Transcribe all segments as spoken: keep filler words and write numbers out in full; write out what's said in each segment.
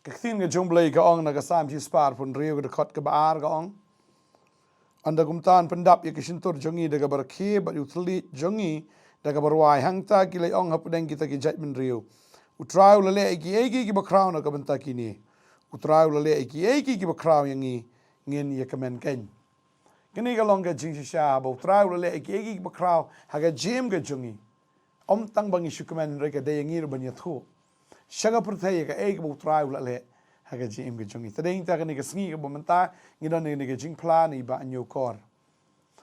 Ka ktien ka jong U Blei ka ong na ka Salm shispah arphew hynriew, ka dkhot kaba ar, ka ong: Ynda kumta yn pyndap ïa ka shyntur jong ngi da kaba rkhie, bad ïa u thylliej jong ngi da kaba rwai. Hangta ki la ong hapdeng kita ki jaitbynriew: U Trai u la leh ïa kiei kiei kiba khraw na ka bynta kine. U Trai u la leh ïa kiei kiei kiba khraw ïa ngi, ngin ïa kmen keiñ. Kane ka long ka jingshisha ba U Trai u la leh ïa kiei kiei kiba khraw ha ka jingim ka jong ngi. Ym tang ba ngi shu kmen, hynrei ka dei ïa ngi ruh ban ïathuh sha ka pyrthei ïa kaei kaba U Trai u la leh ha ka jingim ka jong ngi. Te dei nangta kane ka sngi kaba mynta ngi don kane ka jingphla na i Bah Hynñiewkor.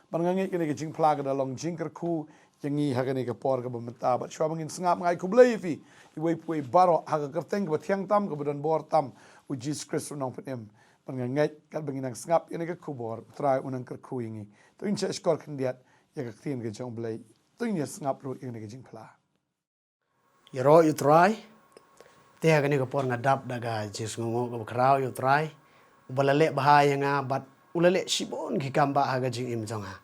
Bad nga ngeit kane ka jingphla ka da long jingkyrkhu ïa ngi ha kane ka por kaba mynta. Bad shuwa ba ngin sngap, nga ai khublei ïa phi iwei pa iwei baroh ha ka kyrteng kaba thiang tam, kaba don bor tam, U Jisu Khrist U Nongpynim. Bad nga ngeit katba ngi nang sngap ïa kane ka khubor, U Trai un nang kyrkhu ïa ngi. To ngin shah shkor khyndiat ïa ka ktien ka jong U Blei. To ngin ïa sngap ruh ïa kane ka jingphla. Ïaroh ïa U Trai. Te ha kane ka por nga dap da ka jingsngewnguh kaba khraw ïa U Trai, uba la leh bha ïa nga bad u la leh shibun ki kam ba ha ka jingim jong nga.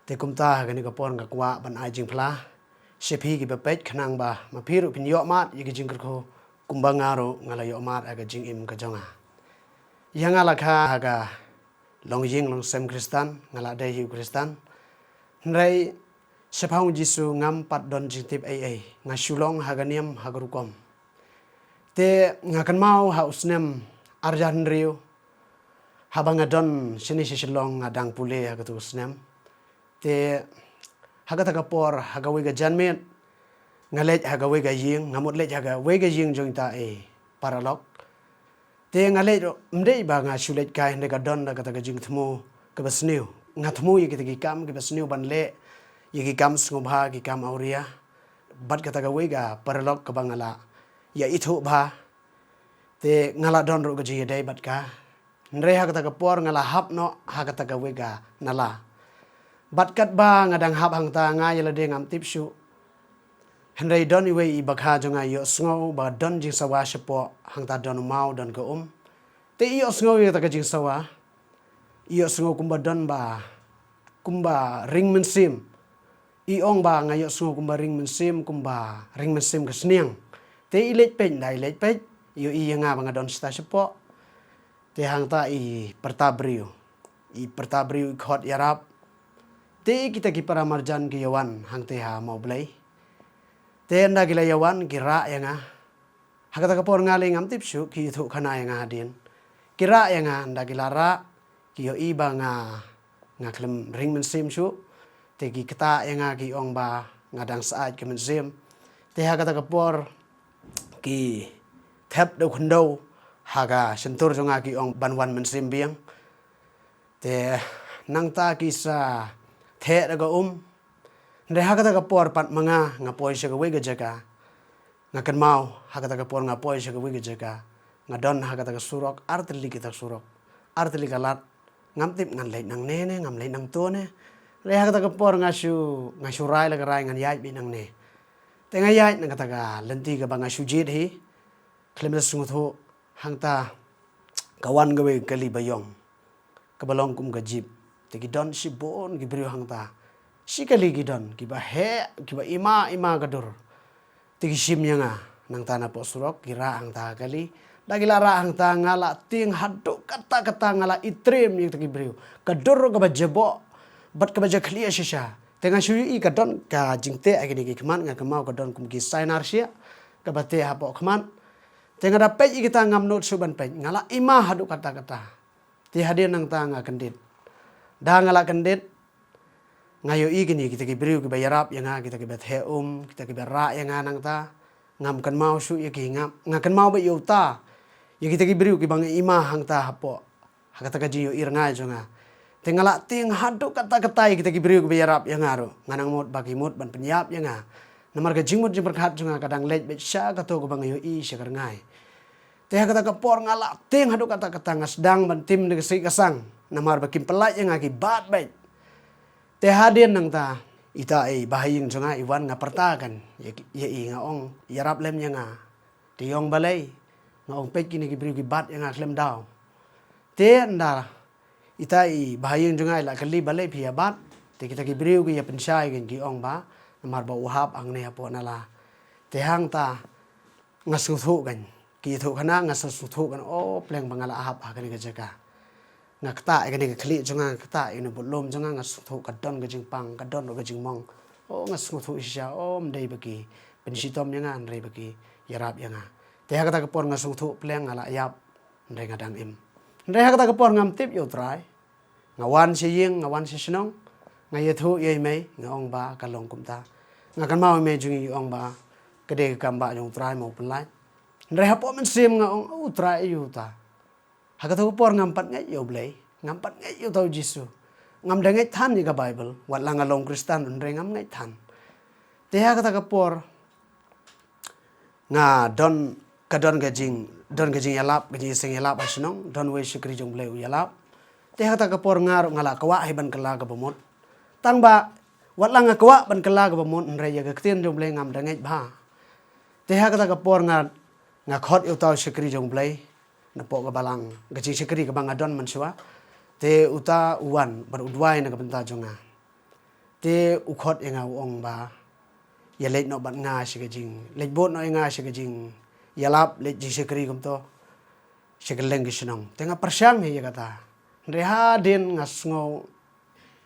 Te kumta ha kane ka por nga kwah ban ai jingphla sha phi kiba peit, khnang ba ma phi ruh phin ïohmad ïa ka jingkyrkhu kumba nga ruh nga la ïohmad ha ka jingim ka jong nga. Ïa nga la kha ha ka longïing longsem Khristan, nga la dei hi u Khristan. Hynrei shaphang U Jisu ngam pat don jingtip ei ei, nga shu long ha ka niam ha ka rukom. Te nga kynmaw ha u snem arhajar hynriew, haba nga don shane sha Shillong, nga dang pule ha katu u snem. Te ha kata ka por, ha kawei ka janmiet, nga leit ha kawei ka ïing, nga mut leit ha kawei ka ïing jong ita i paralok. Te nga leit ruh, ym dei ba nga shu leit kai, hynrei ka don da kata ka jingthmu kaba sniew. Nga thmu ïa kita ki kam kiba sniew ban leh, ïa ki kam sngewbha, ki kam awria. Bad kata kawei ka paralok kaba nga la ïa ithuh bha, te nga la don ruh ka jingïadei bad ka. Hynrei ha kata ka por nga la hap noh ha kata kawei ka nala. Bad katba nga dang hap hangta, nga ïa lade ngam tip shuh. Hynrei don iwei i bakha jong nga i ïohsngew ba don jingsawa shapoh, hangta don u maw, don ka um. Te i ïohsngew ïa kata ka jingsawa, i ïohsngew kumba don ba, kumba ring mynsiem. I ong ba nga ïohsngew kumba ring mynsiem, kumba ring mynsiem ka sniang. Te i leit peit, ynda i leit peit, i ïohi ïa nga ba nga don shata shapoh. Te hangta i pyrta briew, i pyrta briew, i khot ïarap. Te kita ki para marjan ki ïa wan hangte ha Mawblei. Te ynda ki la ïa wan, ki rah ïa nga. Ha kata ka por nga lei ngam tip shuh, ki ïathuh khana ïa nga hadien. Ki rah ïa nga, ynda ki la rah, ki ïohi ba nga, nga khlem ring mynsiem shuh. Te ki ktah ïa nga, ki ong ba nga dang syaid ka mynsiem. Te ha kata ka por ki thep da u khyndew ha ka shyntur jong nga, ki ong ban wan mynsiem biang. Te nangta ki sa theh da ka um. Hynrei ha kata ka por pat ma nga, nga poi sha kawei ka jaka. Nga kynmaw, ha kata ka por nga poi sha kawei ka jaka. Nga don ha kata ka surok, ar tylli kata ka surok, ar tylli ka lad. Ngam tip ngan leit nangne ne ngam leit nangto ne. Hynrei ha kata ka por nga shu, nga shu rai la ka rai ngan ïaid beit nangne. Te nga ïaid na kata ka lynti kaba nga shu jied hi. Khlem da sngewthuh, hangta ka wan kawei ka kali ba ïong, kaba long kum ka jeep. Te ki don shibun ki briew hangta. Shi kali ki don, kiba heh, kiba i ma i ma ka dur. Te ki shim ïa nga nangta napoh surok, ki rah hangta ha kali. Ynda ki la rah hangta, nga la tieng haduh katta katta, nga la itriem ïa kita ki briew. Ka dur kaba jaboh bad kaba jakhlia shisha. Te nga shu ïohi ka don ka jingteh ha kine ki khmat, nga kynmaw ka don kum ki sainar shiah kaba teh hapoh khmat. Te nga da peit ïa kita, ngam nud shuh ban peit, nga la i ma haduh katta katta. Te hadien nangta nga kyndit. Ynda nga la kyndit, nga ïohi kine kita ki briew kiba ïarap ïa nga, kita kiba theh um, kita kiba rah ïa nga nangta. Ngam kynmaw shuh ïa ki, nga, nga kynmaw beit ïa uta, ïa kita ki briew kiba nga i ma hangta hapoh, ha kata ka jingïohi rngai jong nga. Te nga la tieng haduh katta katta ïa kita ki briew kiba ïarap ïa nga ruh. Nga nang mut ba ki mut ban pynïap ïa nga. Namar ka jingmut jingpyrkhat jong nga ka dang leit beit sha kato kaba nga ïohi sha ka rngai. Te ha kata ka por nga la tieng haduh katta katta, nga sdang ban tim da ka sih ka sang. Namar ba kim pyllait ïa nga, ki bat beit. Te hadien nangta, ita i bahaïing jong nga i wan, nga pyrta kan ïa, ïa i, nga ong, ïarap lem ïa nga. Te i ong balei? Nga ong, peit kine ki briew ki bat ïa nga khlem daw. Te ynda ita i bahaïing jong nga i la kylli balei phi ïa bat, te kita ki briew ki ïa pynshai kan, ki ong ba namar ba u hap hangne hapoh nala. Te hangta nga sngewthuh kan, Ki ïathuh khana, nga sngewthuh kan, o, pleng ba nga la hap ha kane ka jaka. Nga ktah ïa kane ka khlieh jong nga, nga ktah ïa une u budlum jong nga, nga sngewthuh ka don ka jingpang, ka don ruh ka jingmong. O, nga sngewthuh shisha, o, ym dei ba ki pynshitom ïa nga, hynrei ba ki ïarap ïa nga. Te ha kata ka por nga sngewthuh pleng, nga la ïap, hynrei nga dang im. Hynrei ha kata ka por ngam tip ïa U Trai. Nga wan sha ïing, nga wan sha shnong, nga ïathuh ïa i mei, nga ong ba ka long kumta. Nga kynmaw i mei jong ngi i ong ba ka dei ka kam ba jong U Trai mo, u pynlait. Hynrei hapoh mynsiem nga ong, U Trai aïu uta? Ha kata ka por ngam pat ngeit ïa U Blei, ngam pat ngeit ïa uta U Jisu. Ngam da ngeit than ïa ka Baibl, wat la nga long Khristan hynrei ngam ngeit than. Te ha kata ka por nga don, ka don ka jing, don ka jingïalap, ka jingïaseng ïalap ha shnong, don uwei u shakri jong U Blei u ïalap. Te ha kata ka por nga ruh nga la kwah hi ban kylla kaba mut. Tang ba wat la nga kwah ban kylla kaba mut hynrei ïa ka ktien jong U Blei ngam da ngeit bha. Te ha kata ka por nga, nga khot ïa uta u shakri jong U Blei napoh ka balang, ka jingshakri kaba nga don mynshuwa. Te uta u wan bad u duwai na ka bynta jong nga. Te u khot ïa nga, u ong ba ïa leit noh bad nga sha ka jing, leit bud noh ïa nga sha ka jingïalap, leit jingshakri kumto sha kylleng ki shnong. Te nga pyrshang hi ïa kata. Hynrei hadien nga sngew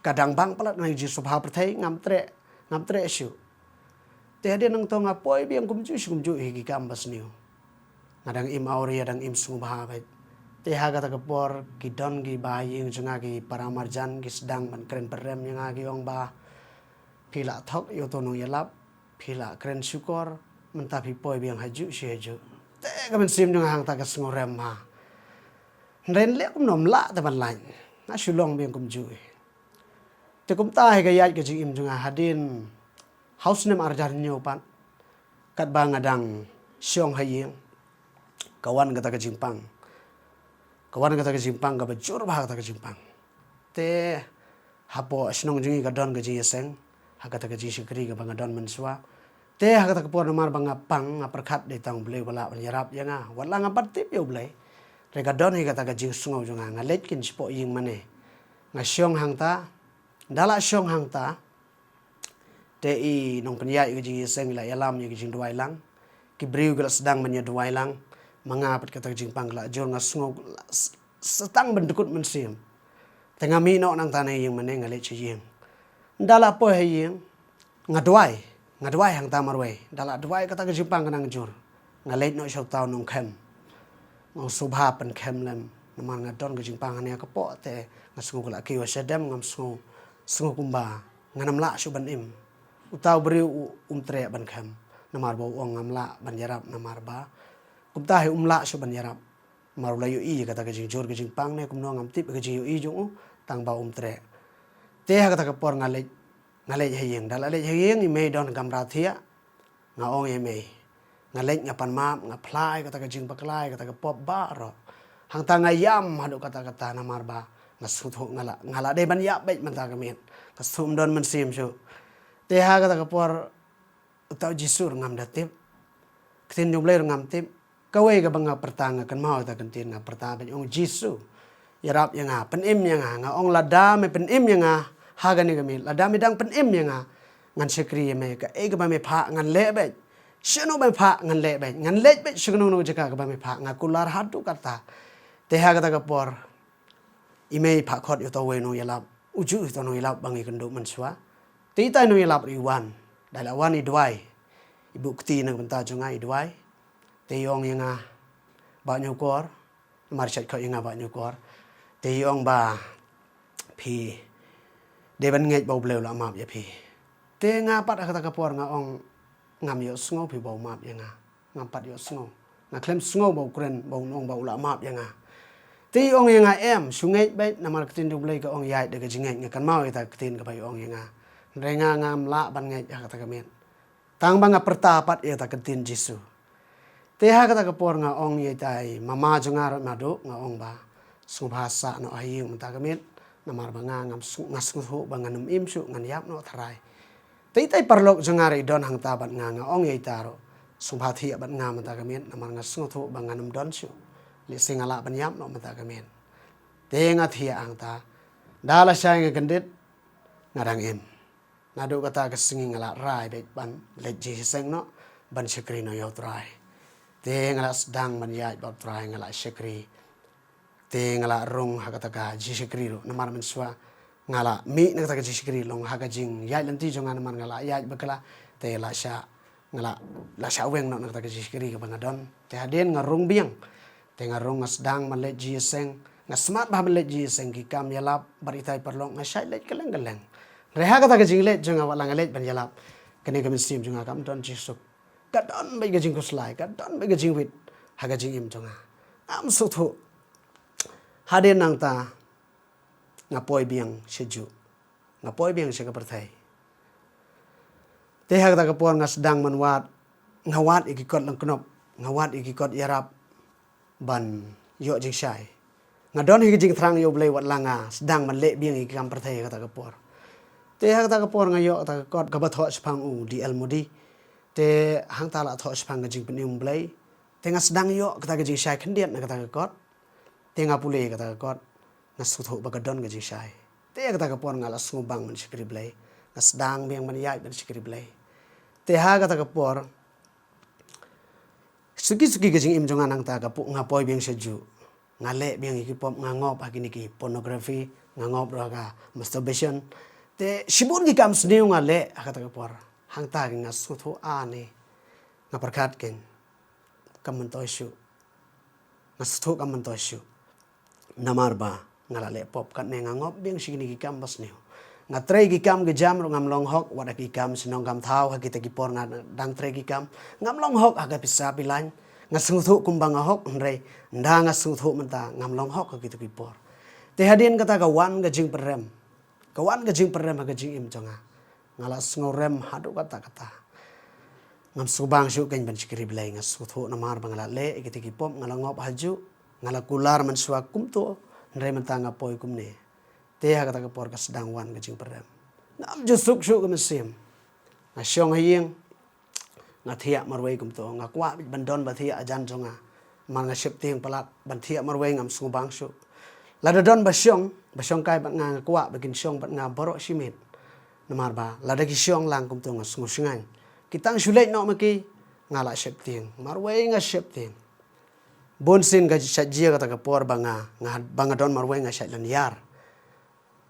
ka dang bang palat na ka jingsngewbha pyrthei, ngam treh, ngam treh shuh. Te hadien nangto nga poi biang kumjuh shi kumjuh hi ki kam basniew. Nga dang im awria, dang im sngewbha beit. Te ha kata ka por ki don ki ba ïing jong nga, ki para marjan, ki sdang ban kren pyrem ïa nga, ki ong ba phi la thok ïa uto u nongïalap, phi la kren shukor, mynta phi poi biang hajuh shi hajuh. Te ka mynsiem jong nga hangta ka sngewrem ha. Hynrei leh kumno, ym lah te ban lait. Nga shu long biang kumjuh. Te kumta hi ka ïaid ka jingim jong nga hadien ha u snem arhajar hynñiew pat, katba nga dang shong ha ïing, ka wan kata ka jingpang. Ka wan kata ka jingpang, kaba jur bha kata ka jingpang. Te hapoh shnong jong ngi ka don ka jingïaseng ha kata ka jingshakri kaba nga don mynshuwa. Te ha kata ka por namar ba nga pang, nga pyrkhat dei tang U Blei uba lah ban ïarap ïa nga. Wat la ngam pat tip ïa U Blei, hynrei ka don hi kata ka jingsngew jong nga, nga leit kin shapoh ïing mane. Nga shong hangta, da la shong hangta, te i nongpynïaid ïa ka jingïaseng i la ïalam ïa ka jingduwai lang. Ki briew ki la sdang ban ïaduwai lang. Ma nga pat kata ka jingpang ka la jur, nga sngew la s-, sa tang ban dkut mynsiem. Te nga mih noh nangta na ïing mane, nga leit sha ïing. Da la poi ha ïing, nga duwai, nga duwai hangta marwei. Da la duwai kata ka jingpang ka nang jur. Nga leit noh sha uta u nongkhem. Nga ong sngewbha pynkhem lem, namar nga don ka jingpang hangne ha kpoh te nga sngew ka la kiew ha shadem, ngam sngew, sngew kumba ngan ym lah shuh ban im. Uta u briew u, um treh ban khem, namar ba u ong ngam lah ban ïarap, namar ba kumta hi um lah shuh ban ïarap. Namar u la ïohi ïa kata ka jingjur ka jingpang ne kumno ngam tip ka jingïohi jong u, tang ba um treh. Te ha kata ka por nga leit, nga leit ha ïing, da la leit ha ïing i mei don ha kamra thiah. Nga ong ïa i mei, nga leit nga pan map, nga phla ïa kata ka jingbakla, ïa kata ka pop baroh. Hangta nga ïam haduh katta katta namar ba nga sngewthuh nga la, nga la dei ban ïap beit mynta ka miet. Nga sngewthuh ym don mynsiem shuh. Te ha kata ka por uta u Jisu ruh ngam da tip. Ktien jong U Blei ruh ngam tip. Kawei kaba nga pyrta, nga kynmaw ïa kata ka ktien, nga pyrta beit, ong, Jisu, ïarap ïa nga, pynim ïa nga. Nga ong lada me pynim ïa nga ha kane ka miet, lada me dang pynim ïa nga, ngan shakri ïa me, kaei kaba me phah ngan leh beit. Shano ba me phah ngan leh beit, ngan leit beit sha kano kano ka jaka kaba me phah, nga kular haduh katta. Te ha kata ka por i mei i phah khot ïa uta uwei u nongïalap, ujuh uta u nongïalap ba ngi kynduh mynshuwa. Te ita i nongïalap ruh i wan, da la wan i duwai, i buh kti na ka bynta jong nga i duwai. Te i ong ïa nga, Bah Hynñiewkor, namar i shait khot ïa nga Bah Hynñiewkor. Te i ong ba phi dei ban ngeit ba U Blei u la map ïa phi. Te nga pat ha kata ka por nga ong, ngam ïohsngew phi ba u map ïa nga. Ngam pat ïohsngew. Nga khlem sngew ba u kren, ba un ong ba u la map ïa nga. Te i ong ïa nga, em, shu ngeit beit, namar ka ktien U Blei ka ong ïaid da ka jingngeit, nga kynmaw ïa kata ka ktien kaba i ong ïa nga. Hynrei nga ngam lah ban ngeit ha kata ka miet. Tang ba nga pyrta pat ïa kata ka ktien Jisu. Te ha kata ka por nga ong ïa ita i mama jong nga ruh naduh, nga ong ba sngewbha sah noh ha ïing mynta ka miet, namar ba nga ngam sng-, nga sngewthuh ba ngan ym im shuh, ngan ïap noh tharai. Te ita i paralok jong nga ruh i don hangta bad nga, nga ong ïa ita ruh, sngewbha thiah bad nga mynta ka miet, namar nga sngewthuh ba ngan ym don shuh. Lehse nga lah ban ïap noh mynta ka miet. Te nga thiah hangta. Da lashai nga kyndit, nga dang im. Naduh kata ka sngi nga la rai beit ban leit jingïaseng noh, ban shakri noh ïa U Trai. Te nga la sdang ban ïaid bad u Trai, nga la shakri. Te nga la rung ha kata ka jingshakri ruh, namar mynshuwa nga la mih na kata ka jingshakri, long ha ka jingïaid lynti jong nga, namar nga la ïaid bakla. Te la shah, nga la, la shah weng noh na kata ka jingshakri kaba nga don. Te hadien nga rung biang. Te nga rung, nga sdang ban leit jingïaseng. Nga smat bha ban leit jingïaseng, ki kam ïalap bad itai paralok, nga shait leit kylleng kylleng. Hynrei ha kata ka jingleit jong nga, wat la nga leit ban ïalap, kane ka mynsiem jong nga kam don jingsuk. Ka don beit ka jingkhuslai, ka don beit ka jingwit ha ka jingim jong nga. Ngam sngewthuh. Hadien nangta nga poi biang shajuh. Nga poi biang sha ka pyrthei. Te ha kata ka por nga sdang ban wad, nga wad ïa ki kot lyngknop, nga wad ïa ki kot ïarap ban ïoh jingshai. Nga don hi ka jingthrang ïa U Blei wat la nga sdang ban leh biang ïa ki kam pyrthei ha kata ka por. Te ha kata ka por nga ïoh kata ka kot kaba thoh shaphang u D L Moody. Te hangta la thoh shaphang ka jingpynim U Blei. Te nga sdang ïoh kata ka jingshai khyndiat na kata ka kot. Te nga pule kata ka kot, nga sngewthuh ba ka don ka jingshai. Te ha kata ka por nga la sngewbang ban shakri Blei. Nga sdang biang ban ïaid ban shakri Blei. Te ha kata ka por, suki suki ka jingim jong nga nangta ka pu-, nga poi biang shajuh. Nga leh biang ïa ki pop, nga ngop ha kine ki pornography, nga ngop ruh ha ka masturbation. Te shibun ki kam sniew nga leh ha kata ka por. Hangta ki nga sngewthuh ani. Nga pyrkhat kein, kam myntoi shuh. Nga sngewthuh kam myntoi shuh. Namar ba nga la leh pop katne, nga ngop biang sha kine ki kam ba sniew. Nga trei ki kam ki jam ruh ngam long hok, wat ha ki kam shnong kam thaw, ha kita ki por nga dang trei ki kam, ngam long hok ha ka pisa pilan. Nga sngewthuh kumba nga hok, hynrei ynda nga sngewthuh mynta ngam long hok ha kita ki por. Te hadien kata ka wan ka jingpyrem. Ka wan ka jingpyrem ha ka jingim jong nga. Nga la sngewrem haduh katta katta. Ngam sngewbang shuh kein ban shakri Blei, nga sngewthuh namar ba nga la leh ïa kita ki pop, nga la ngop hajuh, nga la kular mynshuwa kumto, hynrei mynta nga poi kumne. Te ha kata ka por ka sdang wan ka jingpyrem. Ngam ju suk shuh ka mynsiem. Nga shong ha ïing, nga thiah marwei kumto, nga kwah beit ban don ba thiah hajan jong nga. Namar nga sheptieng palat, ban thiah marwei ngam sngewbang shuh. Lada don ba shong, ba shong kai bad nga, nga kwah ba kin shong bad nga baroh shi miet. Namar ba lada ki shong lang kumto nga sngewshngaiñ. Ki tang shu leit noh ma ki, nga la sheptieng. Marwei nga sheptieng. Bun sien ka shait jia kata ka por ba nga, nga, ba nga don marwei nga shait lynñiar.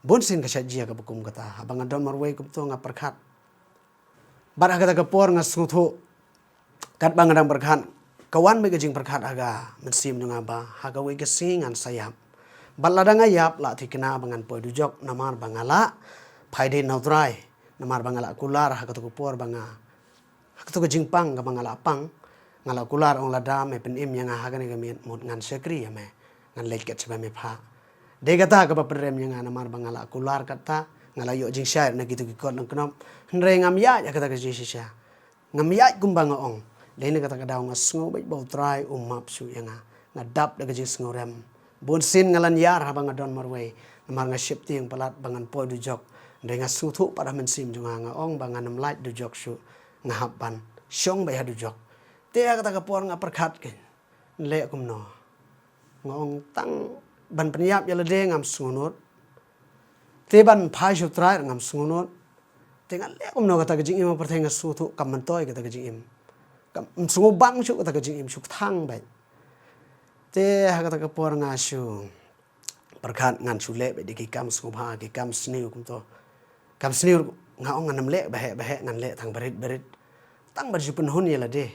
Bun sien ka shait jia kaba kum kata. Haba nga don marwei kumto nga pyrkhat. Bad ha kata ka por nga sngewthuh, katba nga dang pyrkhat, ka wan beit ka jingpyrkhat ha ka mynsiem jong nga ba ha kawei ka sngi ngan sa ïap. Bad lada nga ïap, la thikna ba ngan poi dujok namar ba nga la phai dien na U Trai, namar ba nga la kular ha kata ka por ba nga, ha kata ka jingpang kaba nga la pang, nga la kular, ong, lada me pynim ïa nga ha kane ka miet, mut ngan shakri ïa me, ngan leit kat shaba me phah. Dei kata kaba pynrem ïa nga namar ba nga la kular kata, nga la ïoh jingshai na kito ki kot lyngknop. Hynrei ngam ïaid ha kata ka jingshisha. Ngam ïaid kumba nga ong. Dei na kata ka daw nga sngew beit ba U Trai um map shuh ïa nga. Nga dap da ka jingsngewrem. Bun sien nga lynñiar haba nga don marwei. Namar nga sheptieng palat ba ngan poi dujok. Hynrei nga sngewthuh pat ha mynsiem jong nga, nga ong ba ngan ym lait dujok shuh. Nga hap ban shong beit ha dujok. Te ha kata ka por nga pyrkhat kein, leh kumno. Nga ong, tang ban pynïap ïa lade ngam sngewnud. Te ban phai sha U Trai ngam sngewnud. Te ngan leh kumno, kata ka jingim ha pyrthei nga sngewthuh kam myntoi kata ka jingim. Kam, ym sngewbang shuh kata ka jingim, shu kthang beit. Te ha kata ka por nga shu pyrkhat ngan shu leh beit da ki kam sngewbha, ki kam sniew kumto. Kam sniew nga ong ngan ym leh baheh baheh, ngan leh tang barit barit. Tang ban shu pynhun ïa lade.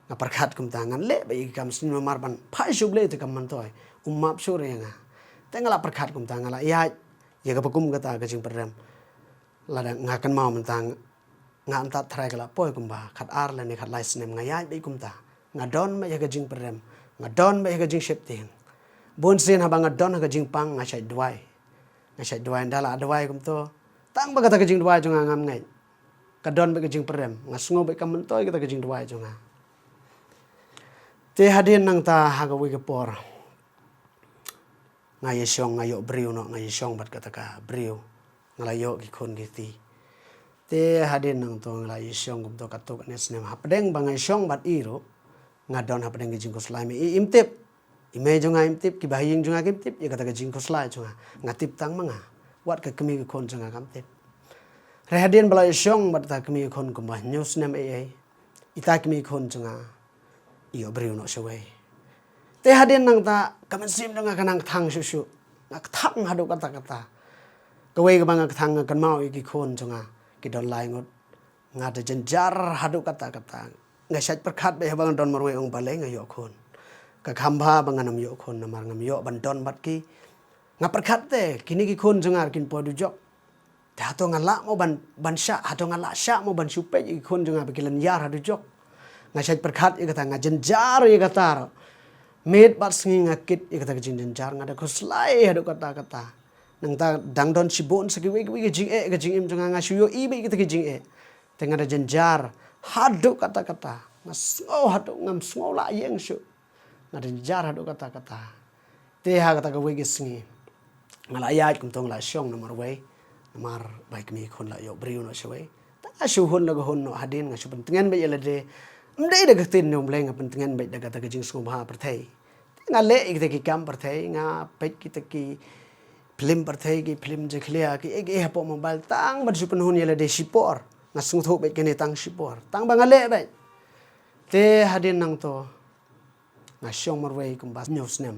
Nga pyrkhat kumta, ngan leh beit ïa ki kam sniew namar ban phai sha U Blei te kam myntoi. Um map shuh ruh ïa nga. Te nga la pyrkhat kumta, nga la ïaid ïa kaba kum kata ka jingpyrem. Lada nga kynmaw mynta nga, nga antat tharai ka la poi kumba khat ar lane khat lai snem, nga ïaid beit kumta. Nga don beit ha ka jingpyrem, nga don beit ha ka jingsheptieng. Bun sien haba nga don ha ka jingpang nga shait duwai. Nga shait duwai, ynda la duwai kumto, tang ba kata ka jingduwai jong nga ngam ngeit. Ka don beit ka jingpyrem, nga sngew beit kam myntoi kata ka jingduwai jong nga. Te hadien nangta ha kawei ka por, nga ïashong, nga ïoh briew noh, nga ïashong bad kata ka briew. Nga la ïoh ki khun ki kti. Te hadien nangto nga la ïashong kumto katto katne snem. Hapdeng ba nga ïashong bad i ruh, nga don hapdeng ki jingkhuslai, me i im tip. I mei jong nga im tip, ki bahaïing jong nga kim tip ïa kata ka jingkhuslai jong nga. Nga tip tang ma nga. Wat ka kmie ka khun jong nga kam tip. Hynrei hadien ba la ïashong bad ita kmie ka khun kumba hynñiew snem ei ei, ita kmie ka khun jong nga ïoh briew noh shawei. Te hadien nangta ka mynsiem jong nga ka nang kthang shuh shuh. Nga kthang haduh katta katta. Kawei kaba nga kthang, nga kynmaw ïa ki khun jong nga ki don lai ngut. Nga da jynjar haduh katta katta. Nga shait pyrkhat beit haba nga don marwei, ong balei nga ïoh khun. Ka kham bha ba ngan ym ïoh khun namar ngam ïoh ban don bad ki. Nga pyrkhat te kine ki khun jong nga kin poi dujok. Te hato nga lah mo ban, ban shah, hato nga lah shah mo ban shu peit ïa ki khun jong nga ba ki lynñiar ha dujok. Nga shait pyrkhat ïa kata, nga jynjar ïa kata. Miet bad sngi nga kit ïa kata ka jingjynjar, nga da khuslai haduh katta katta. Nangta dang don shibun sa kiwei kiwei ka jingeh ka jingim jong nga, nga shu ïohi beit ïa kita ki jingeh. Te nga da jynjar haduh katta katta. Nga sngew haduh ngam sngew lah ïeng shuh. Nga da jynjar haduh katta katta. Te ha kata kawei ka sngi nga la ïaid kumto, nga la shong namar wei. Namar ba i kmie i khun la ïoh briew noh shawei. Te nga shu hun la ka hun noh hadien, nga shu pyntngen beit ïa lade. Ym dei da ka ktien jong U Blei, nga pyntngen beit da kata ka jingsngewbha pyrthei. Te nga leh ïa kita ki kam pyrthei, nga peit kita ki phlim pyrthei, ki phlim jakhlia, ki ei ki ei hapoh mobile, tang ban shu pynhun ïa lade shipor. Nga sngewthuh beit kane tang shipor, tang ba nga leh beit. Te hadien nangto nga shong marwei kumba hynñiew snem.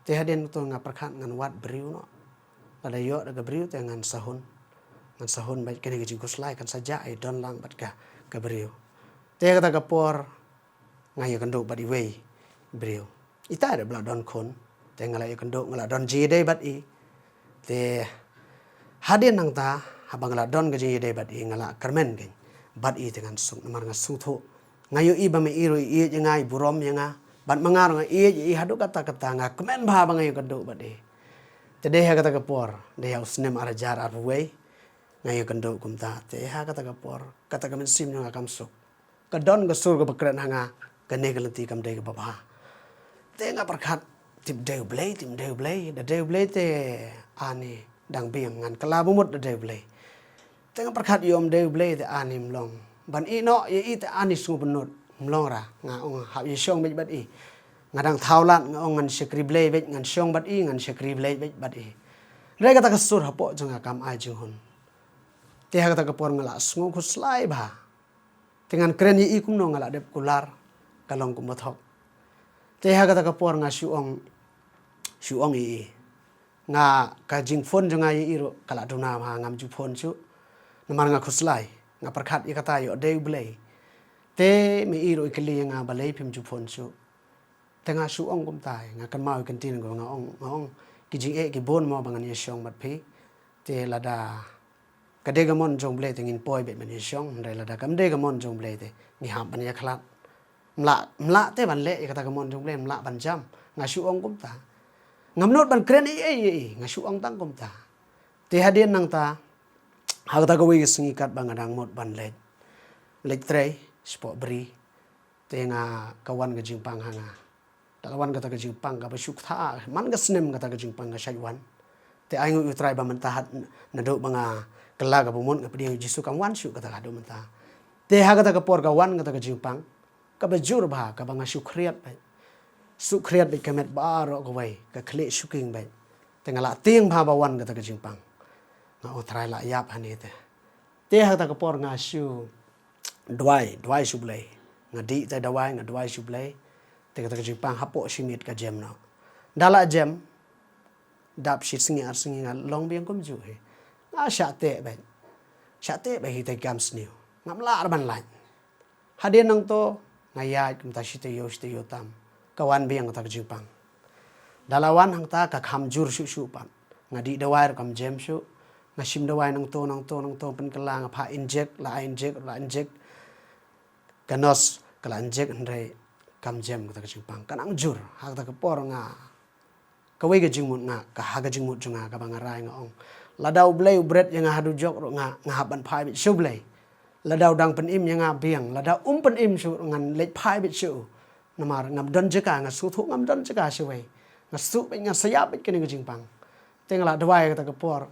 Te hadien nangto nga pyrkhat ngan wad briew noh. Lada ïoh da ka briew te ngan sa hun. Ngan sa hun beit, kane ka jingkhuslai kan sa jah, ai don lang bad ka, ka briew. Te kata ka por nga ïakynduh bad iwei i briew. Ita dei ba la don khun. Te nga la ïakynduh, nga la don jingïadei bad i. Te hadien nangta haba nga la don ka jingïadei bad i, nga la kyrmen keiñ bad i te ngan suk, namar nga sngewthuh. Nga ïohi ba ma i ruh i ïeit ïa nga, i burom ïa nga. Bad ma nga ruh nga ïeit ïa i haduh katta katta, nga kmen bha ba nga ïakynduh bad i. Te dei ha kata ka por, dei ha u snem ar hajar arphew wei, nga ïakynduh kumta. Te ha kata ka por kata ka mynsiem jong nga kam suk. Ka don ka sur kaba kren ha nga, kane ka lynti kam dei kaba bha. Te nga pyrkhat, tip dei U Blei, tip dei U Blei, da dei U Blei te ani dang biang, ngan kylla ba mut da dei U Blei. Te nga pyrkhat ïoh ym dei U Blei te ani ym long. Ban ïeh noh ïa i te ani sngewbha nud, ym long ra. Nga ong hap ïashong beit bad i. Nga dang thaw lad, nga ong ngan shakri Blei beit, ngan shong bad i, ngan shakri Blei beit bad i. Hynrei kata ka sur hapoh jong nga kam ai jinghun. Te ha kata ka por nga la sngew khuslai bha. Te ngan kren ïa i kumno, nga la dep kular, ka long kumba thok. Te ha kata ka por nga shu ong, shu ong ïa i. Nga, ka jingphone jong nga ïa i ruh ka la duna bha, ngam ju phone shuh. Namar nga khuslai, nga pyrkhat ïa kata ïoh dei U Blei. Te ma i ruh i kylli ïa nga balei phim ju phone shuh. Te nga shu ong kumta, nga kynmaw ïa ka ktien kaba nga ong, nga ong ki jingeh ki bun mo ba ngan ïashong bad phi. Te lada ka dei ka mon jong U Blei te ngin poi beit ban ïashong, hynrei lada kam dei ka mon jong U Blei te ngi hap ban ïakhlad. Ym lah, ym lah te ban leh ïa kata ka mon jong U Blei, ym lah ban jam. Nga shu ong kumta. Ngam nud ban kren ei ei ei ei, nga shu ong tang kumta. Te hadien nangta, ha kata kawei ka sngi katba nga dang mut ban leit, leit trei shapoh bri, te nga, ka wan ka jingpang ha nga. Da la wan kata ka jingpang kaba shu kthah, man ka snem kata ka jingpang ka shait wan. Te ai nguh ïa U Trai ba mynta, hat naduh ba nga kylla kaba mut, nga pdiang ïa U Jisu, kam wan shuh kata haduh mynta. Te ha kata ka por ka wan kata ka jingpang kaba jur bha, kaba nga shu khriat beit. Shu khriat beit ka met baroh kawei, ka khlieh shu king beit. Te nga la tieng bha ba wan kata ka jingpang. Nga ong Trai la ïap hangne te. Te ha kata ka por nga shu duwai, duwai sha U Blei. Nga dih te dawai, nga duwai sha U Blei. Te kata ka jingpang hapoh shi miet ka jem noh. Da la jem, dap shi sngi ar sngi nga long biang kumjuh hi. Nga shah teh beit. Shah teh beit hi te kam sniew. Ngam lah ban lait. Hadien nangto nga ïaid kumta shi taïew shi taïew tam. Ka wan biang kata ka jingpang. Da la wan hangta ka kham jur shuh shuh pat. Nga dih dawai ruh kam jem shuh. Nga shim dawai nangto nangto nangto pynkylla, nga phah injek, la ai injek, la injek. Ka nurse ka la injek hynrei kam jem kata ka jingpang. Ka nang jur, ha kata ka por nga, kawei ka jingmut nga, ka ha ka jingmut jong nga kaba nga rai nga ong, lada U Blei u bret ïa nga ha dujok ruh nga, nga hap ban phai beit sha U Blei. Lada u dang pynim ïa nga biang, lada um pynim shuh ruh ngan leit phai beit sha u. Namar ngam don jaka, nga sngewthuh ngam don jaka shawei. Nga sngewthuh beit nga sa ïap beit kane ka jingpang. Te nga la duwai kata ka por.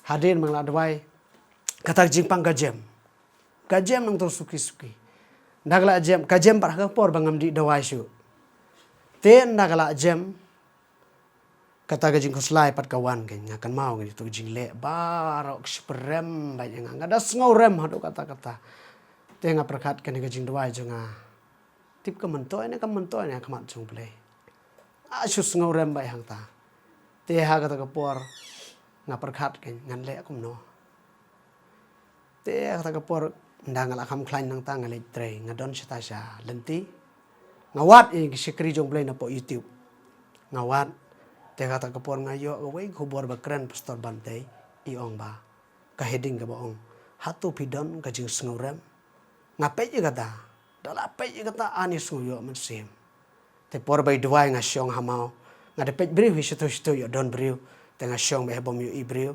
Hadien ba nga la duwai, kata ka jingpang ka jem. Ka jem nangto suki suki. Ynda ka la jem, ka jem pat ha ka por ba ngam dih dawai shuh. Te ynda ka la jem, kata ka jingkhuslai pat ka wan keiñ, nga kynmaw keiñ ïa kato ka jingleh baroh ka shu pyrem beit ïa nga. Nga da sngew rem haduh katta katta. Te nga pyrkhat kane ka jingduwai jong nga tip ka myntoi ne ka myntoi ne ha khmat jong U Blei. Nga shu sngewrem bha hangta. Te ha kata ka por nga pyrkhat kein ngan leh kumno. Te ha kata ka por ynda nga la kham khlaiñ nangta nga leit trei, nga don shata sha lynti. Nga wad ïa ki shakri jong U Blei napoh YouTube. Nga wad. Te ha kata ka por nga ïoh kawei ka khubor ba kren Pastor Bantei, i ong ba ka heading kaba ong, hato phi don ka jingsngewrem? Nga peit ïa kata, da la peit ïa kata ani sngew ïoh mynsiem. Te por ba i duwai nga shong ha maw. Nga da peit briew hi shatu shatu ïoh don briew. Te nga shong ba ha bym ïohi briew.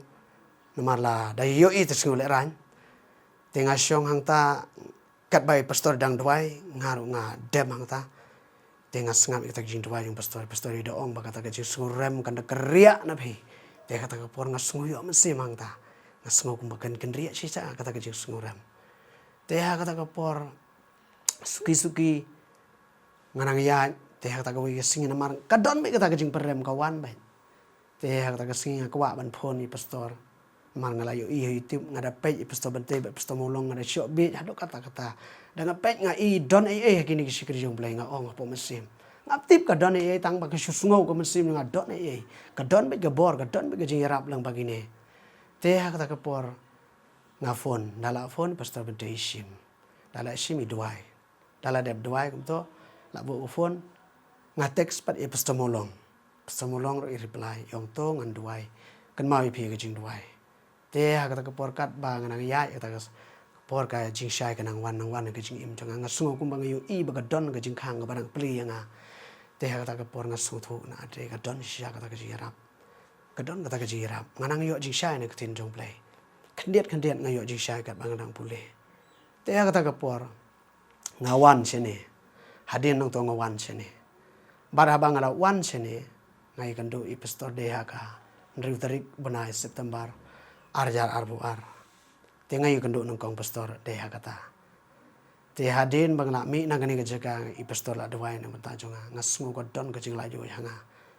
Namar la da ïohi te sngew lehraiñ. Te nga shong hangta katba i pastor dang duwai, nga ruh nga dem hangta. Te nga sngap ïa kata ka jingduwai jong pastor. Pastor i da ong ba kata ka jingsngewrem kan da kynriah na phi. Te kata ka por nga sngew ïoh mynsiem hangta. Nga sngew kumba kan kynriah shisha kata ka jingsngewrem. Te ha kata ka por suki suki nga nang ïaid, te ha kata kawei ka sngi namar ka don beit kata ka jingpyrem ka wan beit. Te ha kata ka sngi nga kwah ban phone ïa i pastor. Namar nga la ïohi ha YouTube, nga da peit ïa i pastor Bantei bad pastor Mawlong, nga da shoh bieit haduh katta katta. Da nga peit nga i don ei ei ha kine ki shakri jong U Blei, nga ong hapoh mynsiem. Ngam tip ka don ei ei, tang ba ka shu sngew ka mynsiem nga don ei ei. Ka don beit ka bor, ka don beit ka jingïarap lang ba kine. Te ha kata ka por nga phone, da la phone pastor Bantei i shim. Da la shim i duwai. Da la dep duwai kumto, la buh ka phone, nga text pat ïa i pastor Mawlong. Pastor Mawlong ruh i reply, i ong to ngan duwai. Kynmaw ïa phi ka jingduwai. Te ha kata ka por katba nga nang ïaid, kata ka por ka jingshai ka nang wan nang wan ka jingim jong nga, nga sngew kumba nga ïohi ba ka don ka jingkhang kaba nang plie ïa nga. Te ha kata ka por nga sngewthuh na ade ka don shisha kata ka jingïarap. Ka don kata ka jingïarap. Nga nang ïoh jingshai na ka ktien jong U Blei. Khyndiat khyndiat nga ïoh jingshai katba nga dang pule. Te ha kata ka por nga wan shane. Hadien nangto nga wan shane. Bad haba nga la wan shane, nga ïakynduh ïa i pastor dei ha ka hynriew tarik bnai September, ar hajar arphew ar. Te nga ïakynduh nyngkong pastor dei ha kata. Te hadien ba nga la mih na kane ka jaka, i pastor la duwai na ka bynta jong nga, nga sngew ka don ka jinglaitluid ha nga.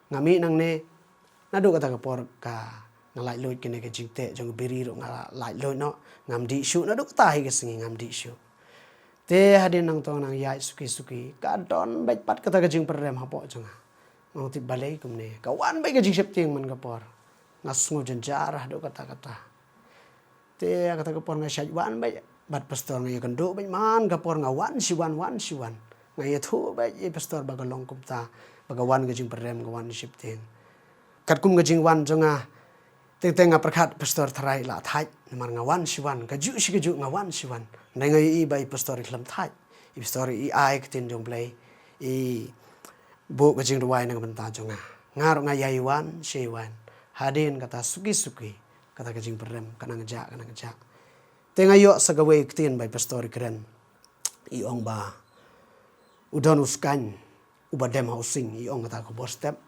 Nga mih nangne, naduh kata ka por ka nga laitluid kane ka jingteh jong ka biri ruh nga laitluid noh, ngam dih shuh, naduh kata hi ka sngi ngam dih shuh. Te hadien nangto nga nang ïaid suki suki, ka don beit pat kata ka jingpyrem hapoh jong nga. Nga ong tip balei kumne, ka wan beit ka jingsheptieng man ka por. Nga sngew jynjar haduh katta katta. Te kata ka por nga shait wan beit bad pastor, nga ïakynduh beit man ka por, nga wan shi wan, wan shi wan. Nga ïathuh beit ïa i pastor ba ka long kumta, ba ka wan ka jingpyrem, ka wan sheptieng. Katkum ka jingwan jong nga, teng teng nga pyrkhat pastor tharai la thait, namar nga wan shi wan, kajuh shi kajuh nga wan shi wan. Hynrei nga ïohi ba i pastor i khlem thait, i pastor i ai ka ktien jong U Blei, i buh ka jingduwai na ka bynta jong nga. Nga ruh nga ïai wan shi wan. Hadien kata suki suki, kata ka jingpyrem ka nang jah, ka nang jah. Te nga ïoh sa kawei ka ktien ba i pastor i kren. I ong ba u don u skaiñ uba dem ha u sing, i ong kata ka khubor step.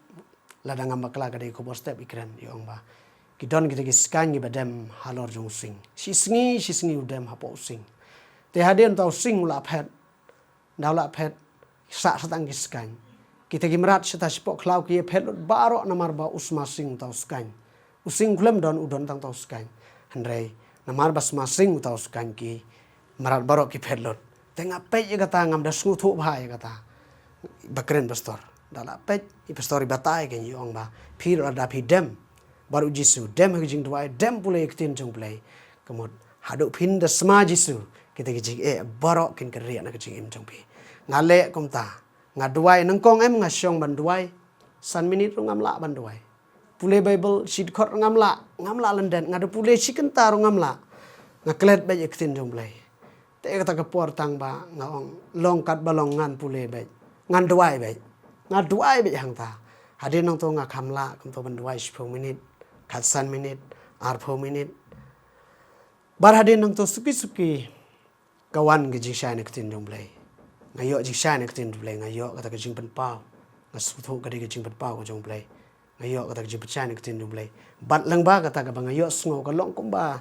Lada ngam bakla ka dei ka khubor step i kren, i ong ba ki don kita ki skaiñ kiba dem halor jong u sing. Shi sngi shi sngi u dem hapoh u sing. Te hadien uta u sing u la phet, ynda u la phet, sah sa tang ki skaiñ. Kita ki mrad shata shapoh khlaw ki ïa phet lut baroh namar ba u sma sing uta u skaiñ. U sing u khlem don, u don tang uta u skaiñ. Hynrei namar ba sma sing uta u skaiñ, ki mrad baroh ki phet lut. Te nga peit ïa kata, ngam da sngewthuh bha ïa kata ba kren pastor. Da la peit i pastor i batai, kein i ong ba phi ruh lada phi dem bad u Jisu, dem ha ka jingduwai, dem pule ïa ka ktien jong U Blei, ka mut haduh phin da sma Jisu, kita ki jingeh baroh kin kynriah na ka jingim jong phi. Nga leh kumta, nga duwai nyngkong, em, nga shong ban duwai san minit ruh ngam lah ban duwai. Pule Baibl shi dkhot ruh ngam lah, ngam lah lyndet, nga da pule shi kynta ruh ngam lah. Nga klet beit ïa ka ktien jong U Blei. Te kata ka por tang ba nga ong long katba long, ngan pule beit, ngan duwai beit. Nga duwai beit hangta. Hadien nangto nga kham lah kumto ban duwai shiphew minit, khatsan minit, arphew minit. Bad hadien nangto suki suki ka wan ka jingshai na ka ktien jong U Blei. Nga ïoh jingshai na ka ktien jong U Blei, nga ïoh kata ka jingpynpaw. Nga sngewthuh ka dei ka jingpynpaw ka jong U Blei. Nga ïoh kata ka jingpynshai na ka ktien jong U Blei. Bad lyngba kata, kaba nga ïoh sngew ka long kumba,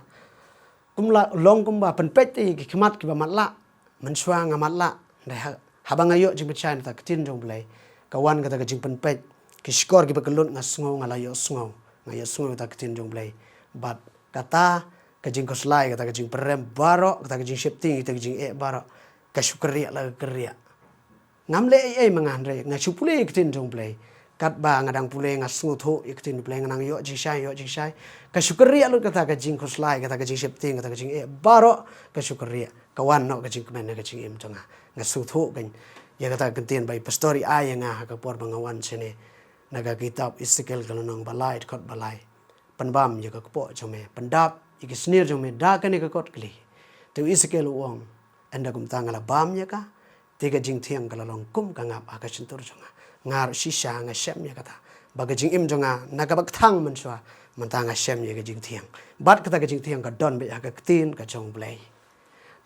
kumba long kumba pynpeit ïa ki khmat kiba matlah. Mynshuwa nga matlah. Hynrei ha, haba nga ïoh jingpynshai na kata ka ktien jong U Blei, ka wan kata ka jingpynpeit. Ki shkor kiba kyllut nga sngew, nga la ïoh sngew. Nga ïoh sngew kata ka ktien jong U Blei. Bad kata ka jingkhuslai, kata ka jingpyrem baroh, kata ka jingsheptieng, kata ka jingeh baroh, ka shu kynriah la ka kynriah. Ngam leh ei ei ma nga, hynrei nga shu pule ïa ka ktien jong U Blei. Katba nga dang pule nga sngewthuh ïa ka ktien U Blei, nga nang ïoh jingshai, ïoh jingshai. Ka shu kyrriah lut kata ka jingkhuslai, kata ka jingsheptieng, kata ka jingeh baroh, ka shu kyrriah. Ka wan noh ka jingkmen na ka jingim jong nga. Nga sngewthuh kein ïa kata ka ktien ba i pastor i ai ïa nga ha ka por ba nga wan shane. Na ka kitab Esekiel ka lynnong ba lai, dkhot ba lai. Pynbam ïa ka kpoh jong me, pyndap ïa ki snier jong me da kane ka kot kli. Te u Esekiel u ong, ynda kumta nga la bam ïa ka, te ka jingthiang ka la long kum ka ngap ha ka shyntur jong nga. Nga ruh shisha nga shem ïa kata. Ba ka jingim jong nga, na kaba kthang mynshuwa, mynta nga shem ïa ka jingthiang. Bad kata ka jingthiang ka don beit ha ka ktien ka jong U Blei.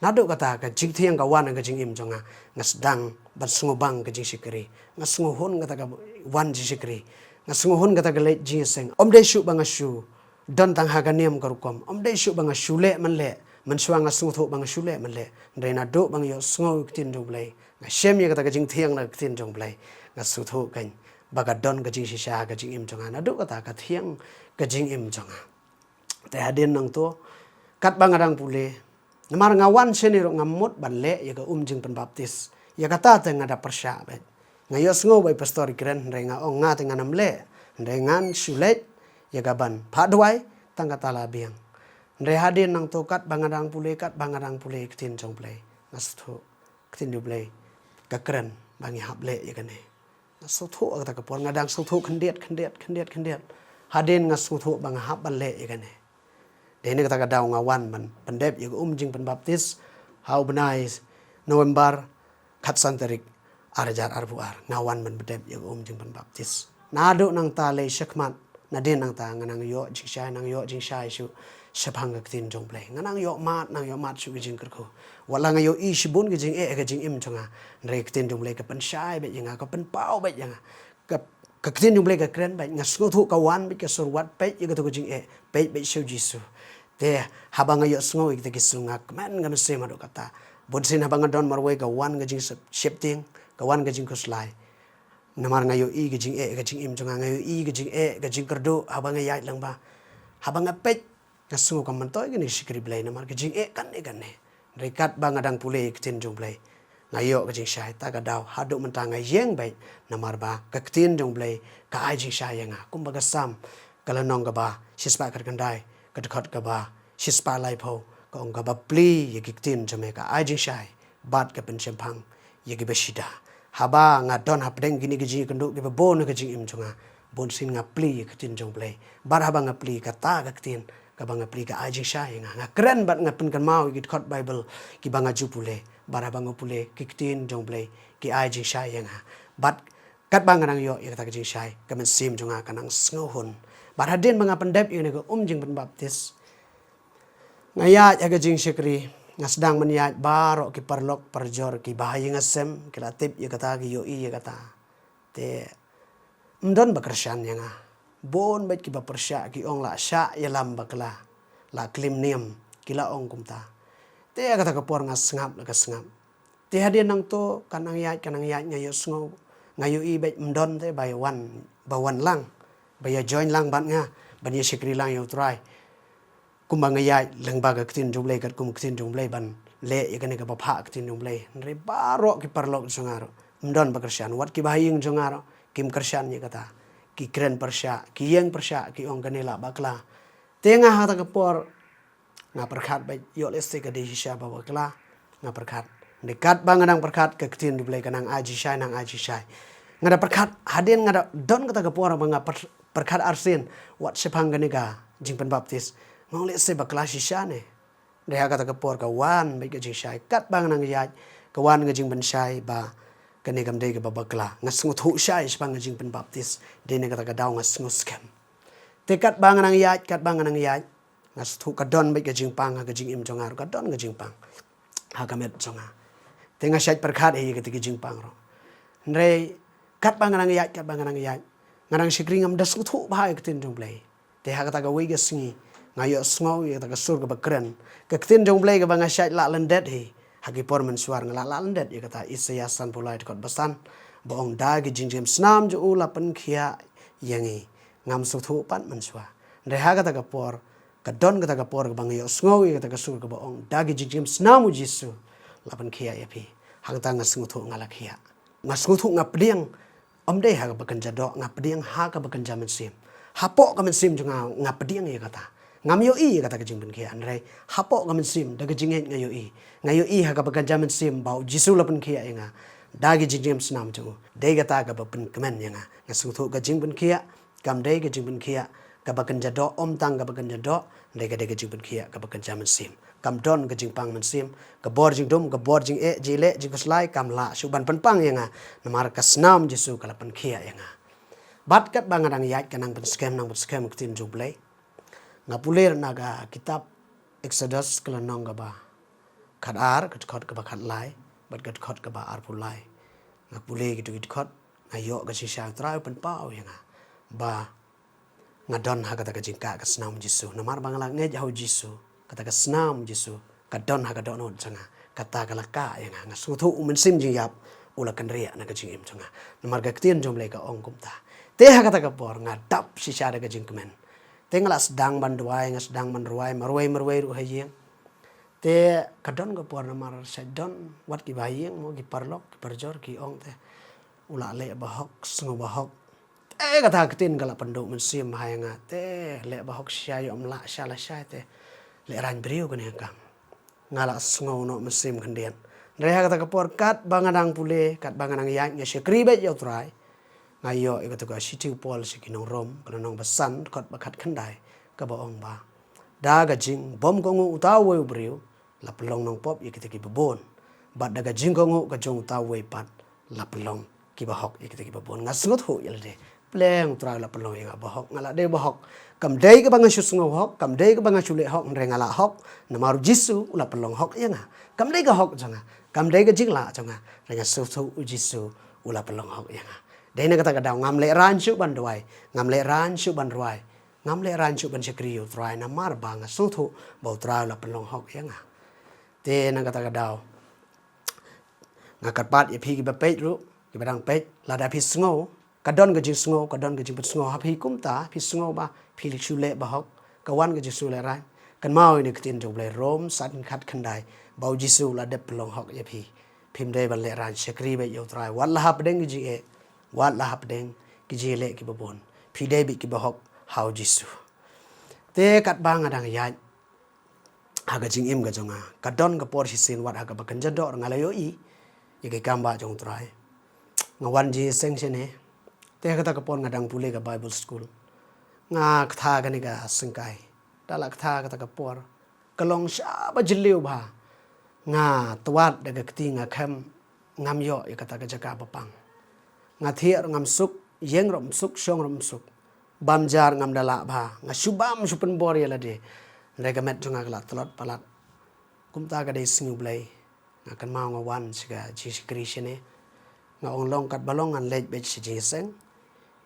Naduh kata ka jingthiang ka wan ha ka jingim jong nga, nga sdang ban sngewbang ka jingshakri. Nga sngewhun kata ka wan jingshakri. Nga sngewhun kata ka leit jingïaseng. Ym dei shuh ba nga shu don tang ha ka niam ka rukom. Ym dei shuh ba nga shu leh man leh. Mynshuwa nga sngewthuh ba nga shu leh man leh. Hynrei naduh ba nga ïohsngew ïa ka ktien jong U Blei, nga shem ïa kata ka jingthiang na ka ktien jong U Blei, nga sngewthuh kein ba ka don ka jingshisha ha ka jingim jong nga. Naduh kata ka thiang ka jingim jong nga. Te hadien nangto, katba nga dang pule, namar nga wan shane ruh ngam mut ban leh ïa ka um jingpynbaptis. Ïa kata te nga da pyrshah beit. Nga ïohsngew ba i pastor i kren, hynrei nga ong nga te ngan ym leh. Hynrei ngan shu leit ïa ka ban phah duwai, tang kata la biang. Hynrei hadien nangto, katba nga dang pule, katba nga dang pule ïa ka ktien jong U Blei, nga sngewthuh ka ktien U Blei ka kren ba ngi hap leh ïa kane. Nga sngewthuh ha kata ka por, nga dang sngewthuh khyndiat, khyndiat, khyndiat, khyndiat. Hadien nga sngewthuh ba nga hap ban leh ïa kane. Dei na kata ka daw nga wan ban pyndep ïa ka um jingpynbaptis ha u bnai November, khatsan tarik, ar hajar arphew ar. Nga wan ban pyndep ïa ka um jingpynbaptis. Naduh nangta lei shakhmat, nadien nangta nga nang ïoh jingshai, nang ïoh jingshai shuh shaphang ka ktien jong U Blei. Nga nang ïoh mad, nang ïoh mad shuh ka jingkyrkhu. Wat la nga ïohi shibun ka jingeh ha ka jingim jong nga, hynrei ka ktien jong U Blei ka pynshai beit ïa nga, ka pynpaw beit ïa nga. Ka, ka ktien jong U Blei ka kren beit, nga sngewthuh ka wan beit ka sur, wat peit ïa kato ka jingeh, peit beit sha u Jisu. Te haba nga ïohsngew ïa kita ki sur nga kmen, nga mynsiem haduh katta. Bunsien haba nga don marwei ka wan ka jingshep-, sheptieng, ka wan ka jingkhuslai. Namar nga ïohi ka jingeh ka jingim jong nga, nga ïohi ka jingeh ka jingkyrduh haba nga ïaid lyngba. Haba nga peit, nga sngew kam myntoi kane ka shakri Blei, namar ka jingeh kane kane. Hynrei katba nga dang pule ïa ka ktien jong U Blei, nga ïoh ka jingshai. Ta ka daw haduh mynta nga ïeng beit, namar ba ka ktien jong U Blei ka ai jingshai ïa nga. Kumba ka Salm, ka lynnong kaba shispah khatkhyndai, ka dkhot kaba shispah laiphew, ka ong, kaba plie ïa ki ktien jong me ka ai jingshai bad ka pynshemphang ïa kiba shida. Haba nga don hapdeng kine ki jingïakynduh kiba bun ha ka jingim jong nga, bunsien nga plie ïa ka ktien jong U Blei. Bad haba nga plie, kata ka ktien kaba nga plie ka ai jingshai ïa nga. Nga kren bad nga pynkynmaw ïa ki dkhot Baibl kiba nga ju pule. Bad haba nga pule, ki ktien jong U Blei ki ai jingshai ïa nga. Bad katba nga nang ïoh ïa kata ka jingshai, ka mynsiem jong nga ka nang sngewhun. Bad hadien ba nga pyndep ïa kane ka um jingpynbaptis, nga ïaid ha ka jingshakri, nga sdang ban ïaid, baroh ki paralok parajor, ki bahaïing hasem ki la tip ïa kata, ki ïohi ïa kata. Te ym don ba kyrshan ïa nga. Bun beit kiba pyrshah, ki ong la shah ïalam bakla, la klim niam, ki la ong kumta. Te ha kata ka por nga sngap la ka sngap. Te hadien nangto, ka nang ïaid, ka nang ïaid, nga ïohsngew, nga ïohi beit ym don te ba ïa wan, ba wan lang, ba ïa join lang bad nga ban ïa shakri lang ïa U Trai. Kumba nga ïaid lyngba ka ktien jong U Blei, katkum ka ktien jong U Blei, ban leh ïa kane kaba phah ka ktien jong U Blei. Hynrei baroh ki paralok jong nga ruh ym don ba kyrshan, wat ki bahaïing jong nga ruh kim kyrshan ïa kata. Ki kren pyrshah, ki ïeng pyrshah, ki ong kane la bakla. Te nga ha kata ka por nga pyrkhat beit, ïoh lehse ka dei shisha ba bakla, nga pyrkhat. Hynrei katba nga dang pyrkhat, ka ktien U Blei ka nang ai jingshai, nang ai jingshai. Nga da pyrkhat, hadien nga da don kata ka por ba nga pyr-, pyrkhat arsien wat shaphang kane ka jingpynbaptis. Nga ong lehse bakla shisha ne. Hynrei ha kata ka por ka wan beit ka jingshai, katba nga nang ïaid, ka wan ka jingpynshai ba kane kam dei kaba bakla. Nga sngewthuh shai shaphang ka jingpynbaptis. Dei na kata ka daw nga sngew skhem. Te katba nga nang ïaid, katba nga nang ïaid, nga sngewthuh ka don beit ka jingpang ha ka jingim jong nga ruh, ka don ka jingpang ha ka met jong nga. Te nga shait pyrkhat hi ïa kita ki jingpang ruh. Hynrei katba nga nang ïaid, katba nga nang ïaid, nga nang shakri, ngam da sngewthuh bha ïa ka ktien jong U Blei. Te ha kata kawei ka sngi nga ïohsngew ïa kata ka sur kaba kren. Ka ktien jong U Blei kaba nga shait lah lyndet hi ha ki por mynshuwa, nga lah lah lyndet ïa kata, Isaïah sanphew lai, dkhot ba san, ba ong, da ki jingjemsnam jong u la pynkhiah ïa ngi. Ngam sngewthuh pat mynshuwa. Hynrei ha kata ka por, ka don kata ka por kaba nga ïohsngew ïa kata ka sur kaba ong, da ki jingjemsnam u Jisu la pynkhiah ïa phi. Hangta nga sngewthuh nga la khiah. Nga sngewthuh nga pdiang, ym dei ha kaba kynja doh, nga pdiang ha kaba kynja mynsiem. Hapoh ka mynsiem jong nga, nga pdiang ïa kata. Ngam ïohi ïa kata ka jingpynkhiah, hynrei hapoh ka mynsiem, da ka jingngeit nga ïohi. Nga ïohi ha kaba kynja mynsiem ba U Jisu la pynkhiah ïa nga da ki jingim snam jong u. Dei kata kaba pynkmen ïa nga. Nga sngewthuh ka jingpynkhiah kam dei ka jingpynkhiah kaba kynja doh, ym tang kaba kynja doh, hynrei ka dei ka jingpynkhiah kaba kynja mynsiem. Kam don ka jingpang mynsiem, ka bor jingdum, ka bor jingeh, jingleh, jingkhuslai, kam lah shuh ban pynpang ïa nga, namar ka snam Jisu ka la pynkhiah ïa nga. Bad katba nga dang ïaid ka nang pynskhem, nang pynskhem ka ktien jong U Blei, nga pule na ka kitab Exodus ka lynnong kaba khatar, ka dkhot kaba khatlai bad ka dkhot kaba arphew lai. Nga pule kito ki dkhot, nga ïoh ka jingshisha U Trai u pynpaw ïa nga ba nga don ha kata ka jingkah ka snam Jisu. Namar ba nga la ngeit ha U Jisu, kata ka snam Jisu ka don ha ka dohnud jong nga. Kata ka la kah ïa nga. Nga sngewthuh U Mynsiem Jingïap u la kynriah na ka jingim jong nga. Namar ka ktien jong U Blei ka ong kumta. Te ha kata ka por nga dap shisha da ka jingkmen. Te nga la sdang ban duwai, nga sdang ban rwai, marwei marwei ruh ha ïing. Te ka don ka por namar sa don wat kiba ha ïing mo, ki paralok, ki parajor, ki ong te, u la leh bahok, sngew bahok. Te kata ka ktien ka la pynduh mynsiem ha ïa nga, te leh bahok shisha, ym lah shisha lashai, te lehraiñ briew kane ka kam. Nga la sngew noh mynsiem khyndiat. Hynrei ha kata ka por katba nga dang pule, katba nga dang ïaid, nga shakri beit ïa U Trai. Nga ïoh ïa kata ka shithi u Paul sha ki nong Rom, ka lynnong ba san, dkhot ba khatkhyndai, kaba ong ba, da ka jingbymkohnguh uta uwei u briew la pynlong nongpop ïa kita kiba bun, bad da ka jingkohnguh ka jong uta uwei pat la pynlong kiba hok ïa kita kiba bun. Nga sngewthuh ïa lade, pleng U Trai u la pynlong ïa nga bahok, nga la dei bahok. Kam dei kaba nga shu sngew hok, kam dei kaba nga shu leh hok, hynrei nga la hok namar U Jisu u la pynlong hok ïa nga. Kam dei ka hok jong nga, kam dei ka jinglah jong nga, hynrei nga sngewthuh U Jisu u la pynlong hok ïa nga. Dei na kata ka daw ngam lehraiñ shuh ban duwai, ngam lehraiñ shuh ban rwai, ngam lehraiñ shuh ban shakri ïa U Trai, namar ba nga sngewthuh ba U Trai u la pynlong hok ïa nga. Te na kata ka daw nga kyrpad ïa phi kiba peit ruh, kiba dang peit, lada phi sngew, ka don ka jingsngew, ka don ka jingpynsngew ha phi kumta, phi sngew ba phi shu leh bahok, ka wan ka jingsngewlehraiñ. Kynmaw ïa kane ka ktien jong U Blei, Rom san, khatkhyndai, ba U Jisu u la dep pynlong hok ïa phi. Phim dei ban lehraiñ, shakri beit ïa U Trai, wat la hapdeng ki jingeh, wat la hapdeng ki jingeh kiba bun, phi dei beit kiba hok ha U Jisu. Te katba nga dang ïaid ha ka jingim ka jong nga, ka don ka por shisien wat ha kaba kynja doh ruh nga la ïohi ïa ka kam bah jong U Trai. Nga wan jingïaseng shane. Te ha kata ka por nga dang pule ka Bible school. Nga ktha kane ka syngkai. Da la ktha kata ka por, ka long sha ba jylliew bha. Nga twad da ka kti, nga khem, ngam ïoh ïa kata ka jaka ba pang. Nga thiah ruh ngam suk, ïeng ruh ym suk, shong ruh ym suk. Bam ja ruh ngam da lah bha, nga shu bam shu pynbor ïa lade. Hynrei ka met jong nga ka la tlot palat. Kumta ka dei sngi U Blei. Nga kynmaw nga wan sha ka jingshakri shane. Nga ong long katba long ngan leit beit sha jingïaseng.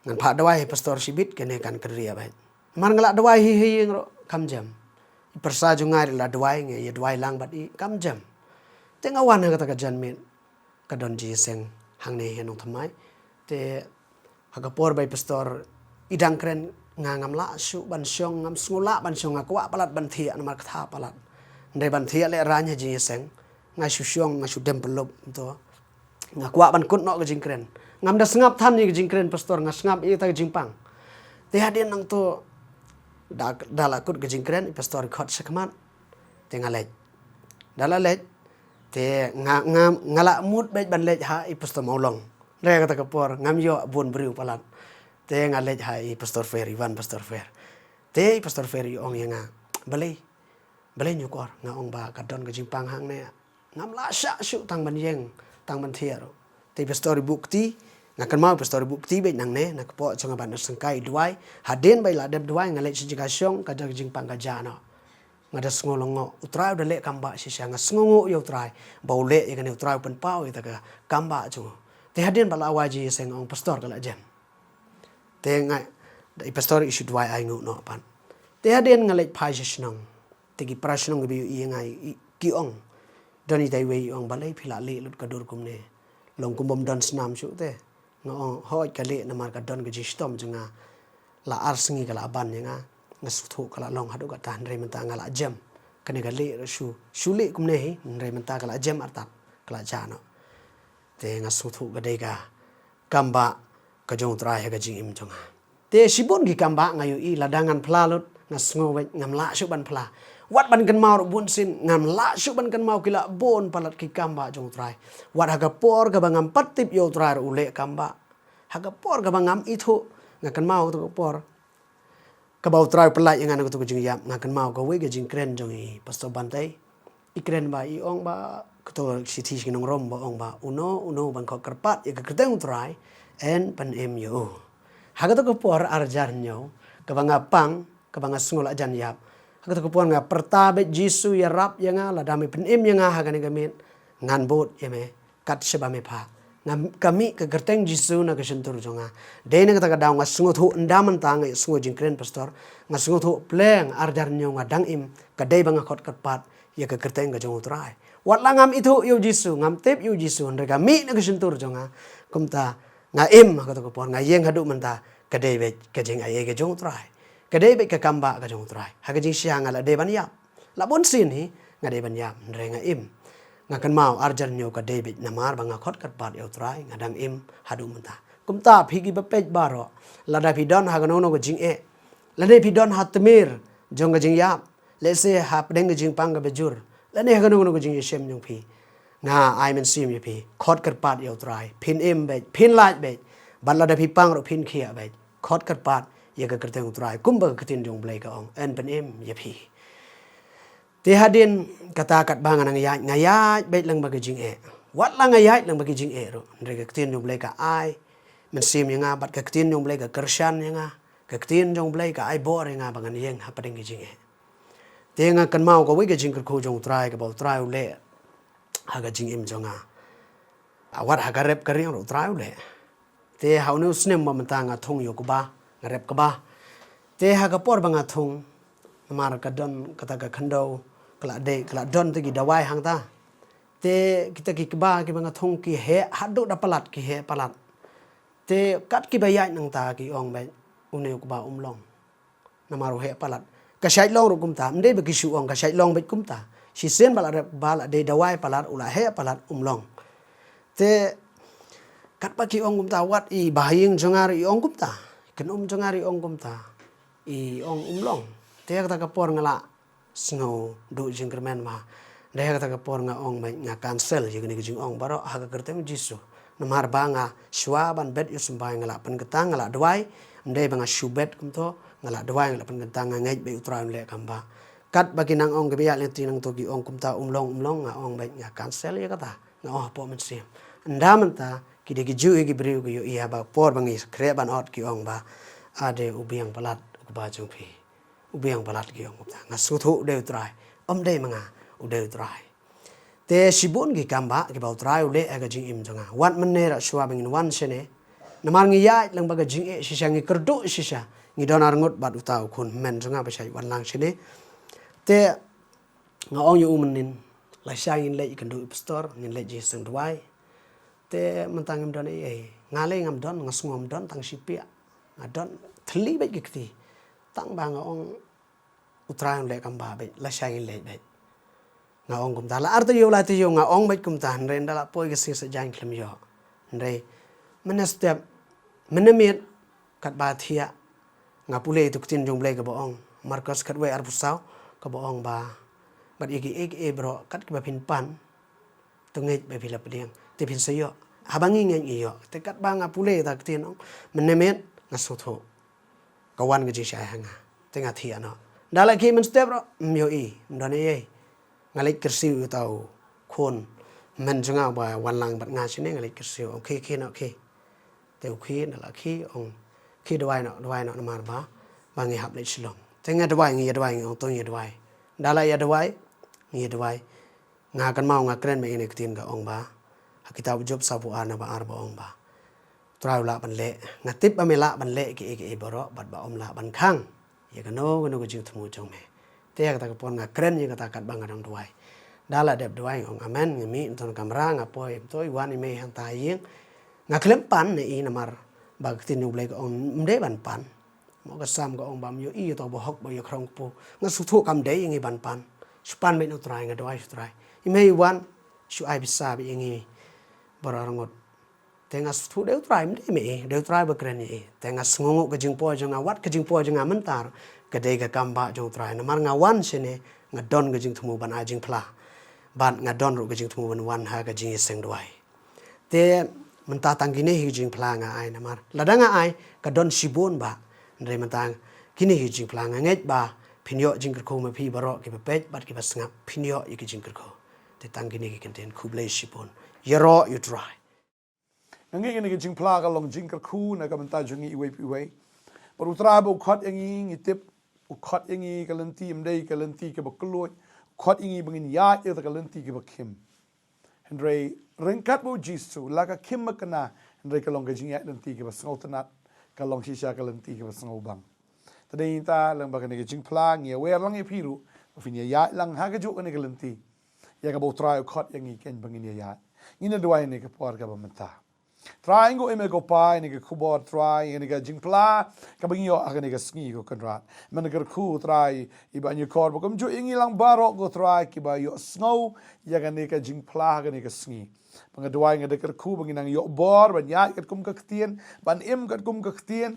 Ngan phah dawai ha i pastor shibit, kane kan kynriah beit. Namar nga la dawai hi ha ïing ruh kam jem. I pyrsa jong nga ruh la dawai, nga ïa dawai lang bad i kam jem. Te nga wan ha kata ka janmiet, ka don jingïaseng hangne ha Nongthymmai. Te ha ka por ba i pastor i dang kren, nga ngam lah shuh ban shong, ngam sngew lah ban shong, nga kwah palat ban thiah namar ka ktha palat. Hynrei ban thiah lehraiñ ha jingïaseng, nga shu shong, nga shu dem pynlup to. Nga kwah ban kut noh ka jingkren. Ngam da sngap than ïa ka jingkren pastor, nga sngap ïa kata ka jingpang. Te hadien nangto, da, da la kut ka jingkren, i pastor i khot shakhmat. Te nga leit. Da la leit, te nga, nga, nga la mut beit ban leit ha i pastor Mawlong. Hynrei kata ka por ngam ïoh bun briew palat. Te nga leit ha i pastor Fer, i wan pastor Fer. Te i pastor Fer i ong ïa nga, balei, balei Nyukor? Nga ong ba ka don ka jingpang hangne. Ngam lah shah shuh tang ban ïeng, tang ban thiah ruh. Te i pastor i buh kti, nga kynmaw i pastor i buh kti beit nangne, na ka kpoh jong nga bad na syngkai i duwai. Hadien ba i la dep duwai nga leit sha jaka shong, ka don ka jingpang ka jah noh. Nga da sngew lyngngoh, U Trai u da leh kam bah shisha, nga sngewnguh ïa U Trai ba u leh ïa kane, U Trai u pynpaw ïa kata ka kam bah jong u. Te hadien ba la wai jingïaseng, ong pastor ka la jem. Te nga, i pastor i shu duwai ai nguh noh pat. Te hadien nga leit phai sha shnong. Te ki para shnong kiba ïohi ïa nga i, ki ong. Don itai iwei i ong, balei phi la leh lut ka dur kumne? Long kum bym don snam shuh te. Nga ong, hooid ka leh namar ka don ka jingshitom jong nga. La ar sngi ka la ban ïa nga. Nga sngewthuh ka la long haduh katta, hynrei mynta nga la jem. Kane ka leh ruh shu, shu leh kumne hi, hynrei mynta ka la jem artat, ka la jah noh. Te nga sngewthuh ka dei ka kam ba ka jong U Trai ha ka jingim jong nga. Te shibun ki kam ba nga ïohi, lada ngan phla lut, nga sngew beit ngam lah shuh ban phla. Wat ban kynmaw ruh bun sien, ngam lah shuh ban kynmaw ki la bun palat ki kam ba jong U Trai. Wat ha ka por kaba ngam pat tip ïa U Trai ruh u leh kam ba. Ha ka por kaba ngam ithuh, nga kynmaw kato ka por kaba U Trai u pyllait ïa nga na kato ka jingïap, nga kynmaw kawei ka jingkren jong i Pastor Bantei. I kren ba, i ong ba, kato shithi sha ki nongrum ba ong ba, uno uno uban khot kyrpad ïa ka kyrteng U Trai, yn pynim ïa u. Ha kato ka por ar hajar hynñiew, kaba nga pang, kaba nga sngew la jan ïap, ha kato ka por nga pyrta beit, Jisu ïarap ïa nga, lada me pynim ïa nga ha kane ka miet, ngan bud ïa me kat shaba me phah. Nga, ka mih ka kyrteng Jisu na ka shyntur jong nga. Dei na kata ka daw nga sngewthuh, ynda mynta nga sngew jingkren Pastor, nga sngewthuh pleng ar hajar hynñiew nga dang im, ka dei ba nga khot kyrpad ïa ka kyrteng ka jong U Trai. Wat la ngam ithuh ïa U Jisu, ngam tip ïa U Jisu, hynrei ka mih na ka shyntur jong nga. Kumta nga im ha kato ka por, nga ïeng haduh mynta, ka dei beit ka jingaiei ka jong U Trai. Ka dei beit ka kam ba ka jong U Trai. Ha ka jingshisha nga la dei ban ïap. La bun sien hi nga dei ban ïap, hynrei nga im. Nga kynmaw ar hajar hynñiew ka dei beit namar ba nga khot kyrpad ïa U Trai, nga dang im haduh mynta. Kumta phi kiba peit baroh, lada phi don ha kano kano ka jingeh, lane phi don ha tmier jong ka jingïap, lehse hapdeng ka jingpang kaba jur, lane ha kano kano ka jingïashem jong phi, nga ai mynsiem ïa phi, khot kyrpad ïa U Trai, phin im beit, phin lait beit. Bad lada phi pang ruh phin khiah beit. Khot kyrpad ïa ka kyrteng U Trai, kumba ka ktien jong U Blei ka ong, yn pynim ïa phi. Te hadien kata, katba nga nang ïaid, nga ïaid beit lyngba ki jingeh. Wat la nga ïaid lyngba ki jingeh ruh, hynrei ka ktien jong U Blei ka ai mynsiem ïa nga, bad ka ktien jong U Blei ka kyrshan ïa nga. Ka ktien jong U Blei ka ai bor ïa nga ba ngan ïeng hapdeng ki jingeh. Te nga kynmaw kawei ka jingkyrkhu jong U Trai, kaba U Trai u leh ha ka jingim jong nga. Wat ha ka rep ka riang ruh U Trai u leh. Te ha une u snem ba mynta nga thung ïa u kba, nga rep kba. Te ha ka por ba nga thung, namar ka don kata ka khyndew, ka la dei, ka la don te ki dawai hangta. Te kita ki kba kiba nga thung ki heh haduh da palat, ki heh palat. Te kat kiba ïaid nangta ki ong beit, une u kba um long. Namar u heh palat. Ka shait long ruh kumta, ym dei ba ki shu ong ka shait long beit kumta. Shisien ba la rep, ba la dei dawai palat, u la heh palat, um long. Te katba ki ong kumta, wat i ba ha ïing jong nga ruh i ong kumta. Kynum jong nga ruh i ong kumta. I ong um long. Te kata ka por nga la sngew duh jingkyrmen ma. Dei ha kata ka por nga ong beit, nga cancel ïa kane ka jingong baroh ha ka kyrteng Jisu. Namar ba nga shuwa ban bet ïa u symbai nga la pynkyntang, nga la duwai. Ym dei ba nga shu bet kumto, nga la duwai, nga la pynkyntang, nga ngeit beit U Trai un leh kam ba. Katba ki nang ong kiba ïaid lynti nangto ki ong kumta, um long, um long, nga ong beit, nga cancel ïa kata. Nga ong hapoh mynsiem, ynda mynta ki dei ki juh ïa ki briew ki ïohi, ha ka por ba ngi khreh ban ot ki ong ba, a dei u biang palat u kba jong phi. U biang palat ki ong kumta. Nga sngewthuh u dei U Trai. Ym dei ma nga, u dei U Trai. Te shibun ki kam ba kiba U Trai u leh ha ka jingim jong nga. Wat mynne ruh shuwa ba ngin wan shane, namar ngi ïaid lyngba ka jingeh shisha, ngi kyrduh shisha, ngi don arngut bad uta u khun hynmen jong nga ba shait wan lang shane. Te nga ong ïa u mynnin, lashai ngin leit ïakynduh ïa u pastor, ngin leit jingseng duwai. Te mynta ngim don ei ei. Nga lei ngam don, nga sngew ngam don tang shipiah. Nga don thylli beit ki kti. Tang ba nga ong U Trai un leh kam ba beit, lashai ngin leit beit. Nga ong kumta, la ar taïew lai taïew nga ong beit kumta, hynrei ynda la poi ka sngi saitjaiñ khlem ïoh. Hynrei mynne step, mynne miet, katba thiah, nga pule ïa tu ktien jong U Blei kaba ong, Markos khatwei arphew saw, kaba ong ba, bad ïa kiei kiei baroh kat kiba phin pan, to ngeit ba phi la pdiang, te phin sa ïoh. Haba ngi ngeit ngi ïoh. Te katba nga pule ïa ta ktien ong, mynne miet nga sngewthuh ka wan ka jingshai ha nga. Te nga thiah noh. Ynda la khie mynstep ruh, ym ïohi, ym don ei ei. Nga leit kyrsiew ïa uta u khun hynmen jong nga ba wan lang bad nga shane, nga leit kyrsiew, ong khie khie noh khie. Te u khie, ynda la khie, ong khie duwai noh, duwai noh namar ba, ba ngi hap leit Shillong. Te nga duwai, ngi ïa duwai, ngi ong to ngi ïa duwai. Ynda la ïa duwai, ngi ïa duwai. Nga kynmaw nga kren beit ïa kane ka ktien ka ong ba, ha kitab u Job sawphew ar na ba ar ba ong ba, U Trai u lah ban leh, nga tip ba me lah ban leh kiei kiei baroh, bad ba ym lah ban khang ïa kano kano ka jingthmu jong me. Te ha kata ka por nga kren ïa kata katba nga dang duwai. Ynda la dep duwai nga ong amen, nga mih na ka kamra, nga poi, ym to i wan i mei hangta ha ïing. Nga khlem pan ne i namar ba ka ktien U Blei ka ong ym dei ban pan. Mo ka Salm ka ong ba ym ïohi ïa uta u bahok ba ïa khrong kpu. Nga sngewthuh kam dei ïa ngi ban pan. Shu pan beit na U Trai, nga duwai sha U Trai. I mei i wan, shu ai pisa beit ïa ngi. Baroh arngut. Te nga sngewthuh dei U Trai, ym dei me, dei U Trai ba kren ïa i. Te nga sngewnguh ka jingpoi jong nga, wat ka jingpoi jong nga mynta ka dei ka kam ba jong U Trai. Namar nga wan shane nga don ka jingthmu ban ai jingphla. Bad nga don ruh ka jingthmu ban wan ha ka jingïaseng duwai. Te mynta tang kine hi ka jingphla nga ai namar lada nga ai ka don shibun ba. Hynrei mynta kine hi ka jingphla nga ngeit ba phin ïoh jingkyrkhu ma phi baroh kiba peit bad kiba sngap phin ïoh ïa ka jingkyrkhu. Te tang kine ki kyntien, khublei shibun. Ïaroh ïa U Trai. Nga ngeit kane ka jingphla ka long jingkyrkhu na ka bynta jong ngi iwei pa iwei. Bad U Trai ba u khot ïa ngi, ngi tip u khot ïa ngi ka lynti, ym dei ka lynti kaba kylluid. U khot ïa ngi ba ngin ïaid ïa ka lynti kaba khim. Hynrei ryngkat bad U Jisu, la ka khim ba kane, hynrei ka long ka jingïaid lynti kaba sngewtynnat, ka long shisha ka lynti kaba sngewbang. Te dei ngi ta lang ba kane ka jingphla ngi ïawer lang ïa phi ruh ba phin ïaid lang ha kajuh kane ka lynti ïa kaba U Trai u khot ïa ngi keiñ ba ngin ïaid. Ngin ïa duwai ha kane ka por kaba mynta. Trai, ngi ïeit ïa me ko Pa, ïa kane ka khubor Trai, ïa kane ka jingphla kaba ngi ïoh ha kane ka sngi ko Kynrad. Men kyrkhu Trai, ïa ba ngi kor ba kumjuh ïa ngi lang baroh ko Trai kiba ïohsngew ïa kane ka jingphla ha kane ka sngi. Ba nga duwai nga da kyrkhu ba ngin nang ïoh bor ban ïaid katkum ka ktien, ban im katkum ka ktien,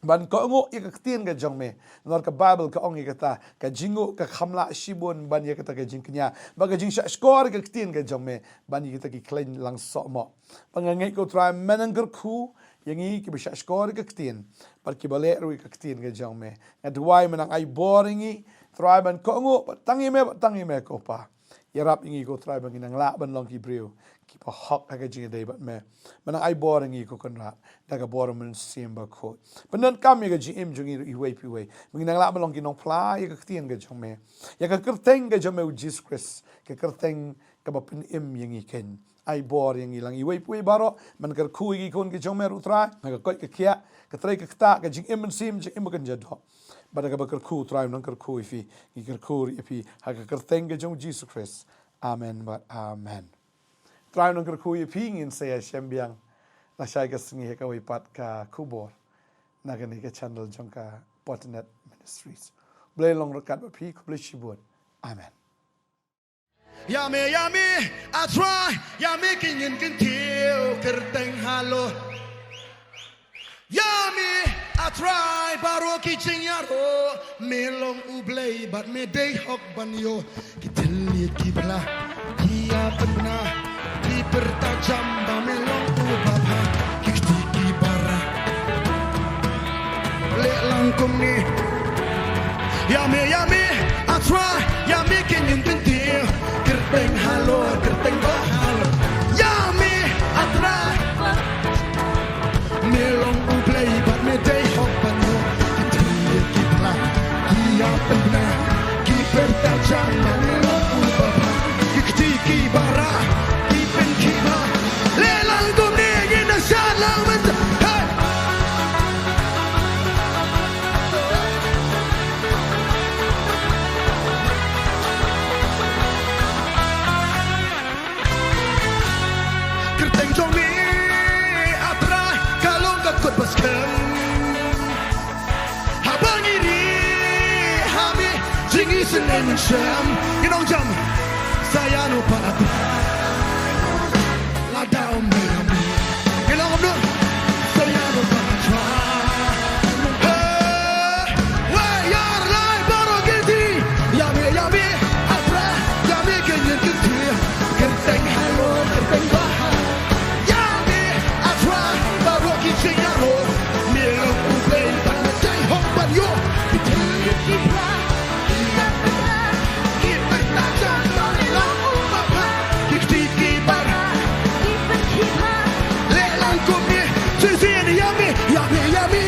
ban kohnguh ïa ka ktien ka jong me. Namar ka Baibl ka ong ïa kata, ka jingnguh ka kham lah shibun ban ïa kata ka jingkñia, ba ka jingshahshkor ïa ka ktien ka jong me ban ïa kita ki khlaiñ lang sohmoh. Ba nga ngeit ko Trai men nang kyrkhu ïa ngi kiba shahshkor ïa ka ktien bad kiba leh ruh ïa ka ktien ka jong me. Nga duwai men nang ai bor ïa ngi Trai ban kohnguh bad tang ïa me, bad tang ïa me ko Pa. Ïarap ïa ngi ko Trai ba ngin nang lah ban long ki briew kiba hok ha ka jingïadei bad me. Men nang ai bor ïa ngi ko Kynrad da ka bor Mynsiem Bakhuid. Pyndonkam ïa ka jingim jong ngi ruh iwei pa iwei ba ngin nang lah ban long ki nongphla ïa ka ktien ka jong me, ïa ka kyrteng ka jong me U Jisu Khrist, ka kyrteng kaba pynim ïa ngi keiñ. Ai bor ïa ngi lang iwei pa iwei baroh, men kyrkhu ïa ki khun ki jong me ruh Trai, ha ka koit ka khiah, ka trei ka ktah, ka jingim mynsiem, jingim bakynja doh. Bad da kaba kyrkhu Trai, men kyrkhu ïa phi, ngi kyrkhu ïa phi ha ka kyrteng ka jong U Jisu Khrist. Amen bad amen. Trai un kyrkhu ïa phi, ngin sa ïashem biang lashai ka sngi ha kawei pat ka khubor na kane ka channel jong ka Potternet Ministries. Blei long ryngkat bad phi, khublei shibun. Amen. Ïa me, ïa me, A Trai, ïa me ki ngin kyntiew kyrteng halor. Ïa me, A Trai, baroh ki jingïaroh, me long U Blei bad me dei hok ban ïoh ki thylliej ki phla, ki ïapynbna, ki pyrta jam ba me long U Babha, ki kti ki bara. Leh lang kumne. Ïa me, ïa me, A Trai, ïa me ki ngin kyntiew kyrteng halor, kyrteng ba halor. Ïa me, A Trai, me long U Blei bad me dei hok ban ïoh ki thylliej ki phla, ki ïapynbna, ki pyrta jam ba me long U Babha, ki kti ki bara, ki pynkhih bha. Leh lang kumne, ngin ïa shad lang mynta. Hey! Kyrteng jong me, A Trai, ka long ka kut ba skhem. Haba ngi rieh ha me, jong ngi sngewsih mynsiem. Ngin ong jam. Sa ïano pat, A Trai. Lada ym dei ïa me. Ngin ong kumno? Sa ïano pat, A Trai. Hey! Wei, ïa rai baroh ki kti. Ïa me, ïa me, A Trai, ïa me ki ngin kyntiew kyrteng halor, kyrteng ba halor. Ïa me, A Trai, baroh ki jingïaroh, me long U Blei bad me dei hok ban ïoh ki thylliej ki phla, ki ïapynbna, ki pyrta jam ba me long U Babha, ki kti ki bara, ki pynkhih bha. Leh lang kumne, shisien ïa me, ïa me, ïa me,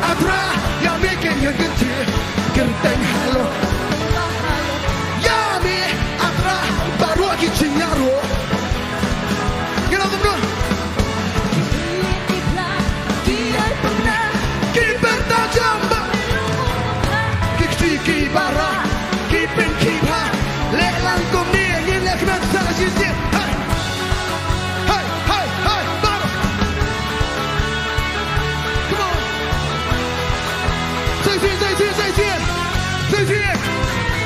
A Trai, ïa me ki ngin kyntiew kyrteng halor. Ïa me, A Trai, baroh ki jingïaroh. Ngi long kumno? Ki pyrta jam ba, ki kti ki bara, ki pynkhih bha. Leh lang kumne, ngin leh kmen sa shisien. Hey! Hey, hey, hey, baroh. Come on. Sa shisien, sa shisien, sa shisien. Sa shisien.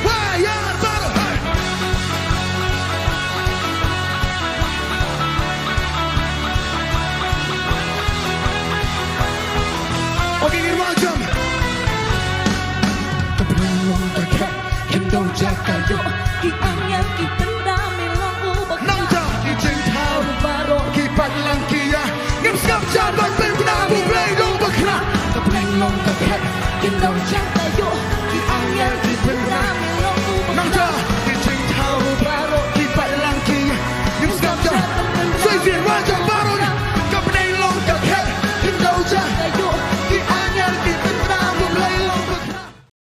Wah, ïa baroh. Hey. Jaka ïoh ki angel ki pyndam, i long u bakhlaiñ. Nangta ki jingthaw baroh ki pat lang ki ïa. Ngim sngap jar ban pynbna, u Blei long u bakhlaiñ. Ka pleng long ka phet, kin dang jam.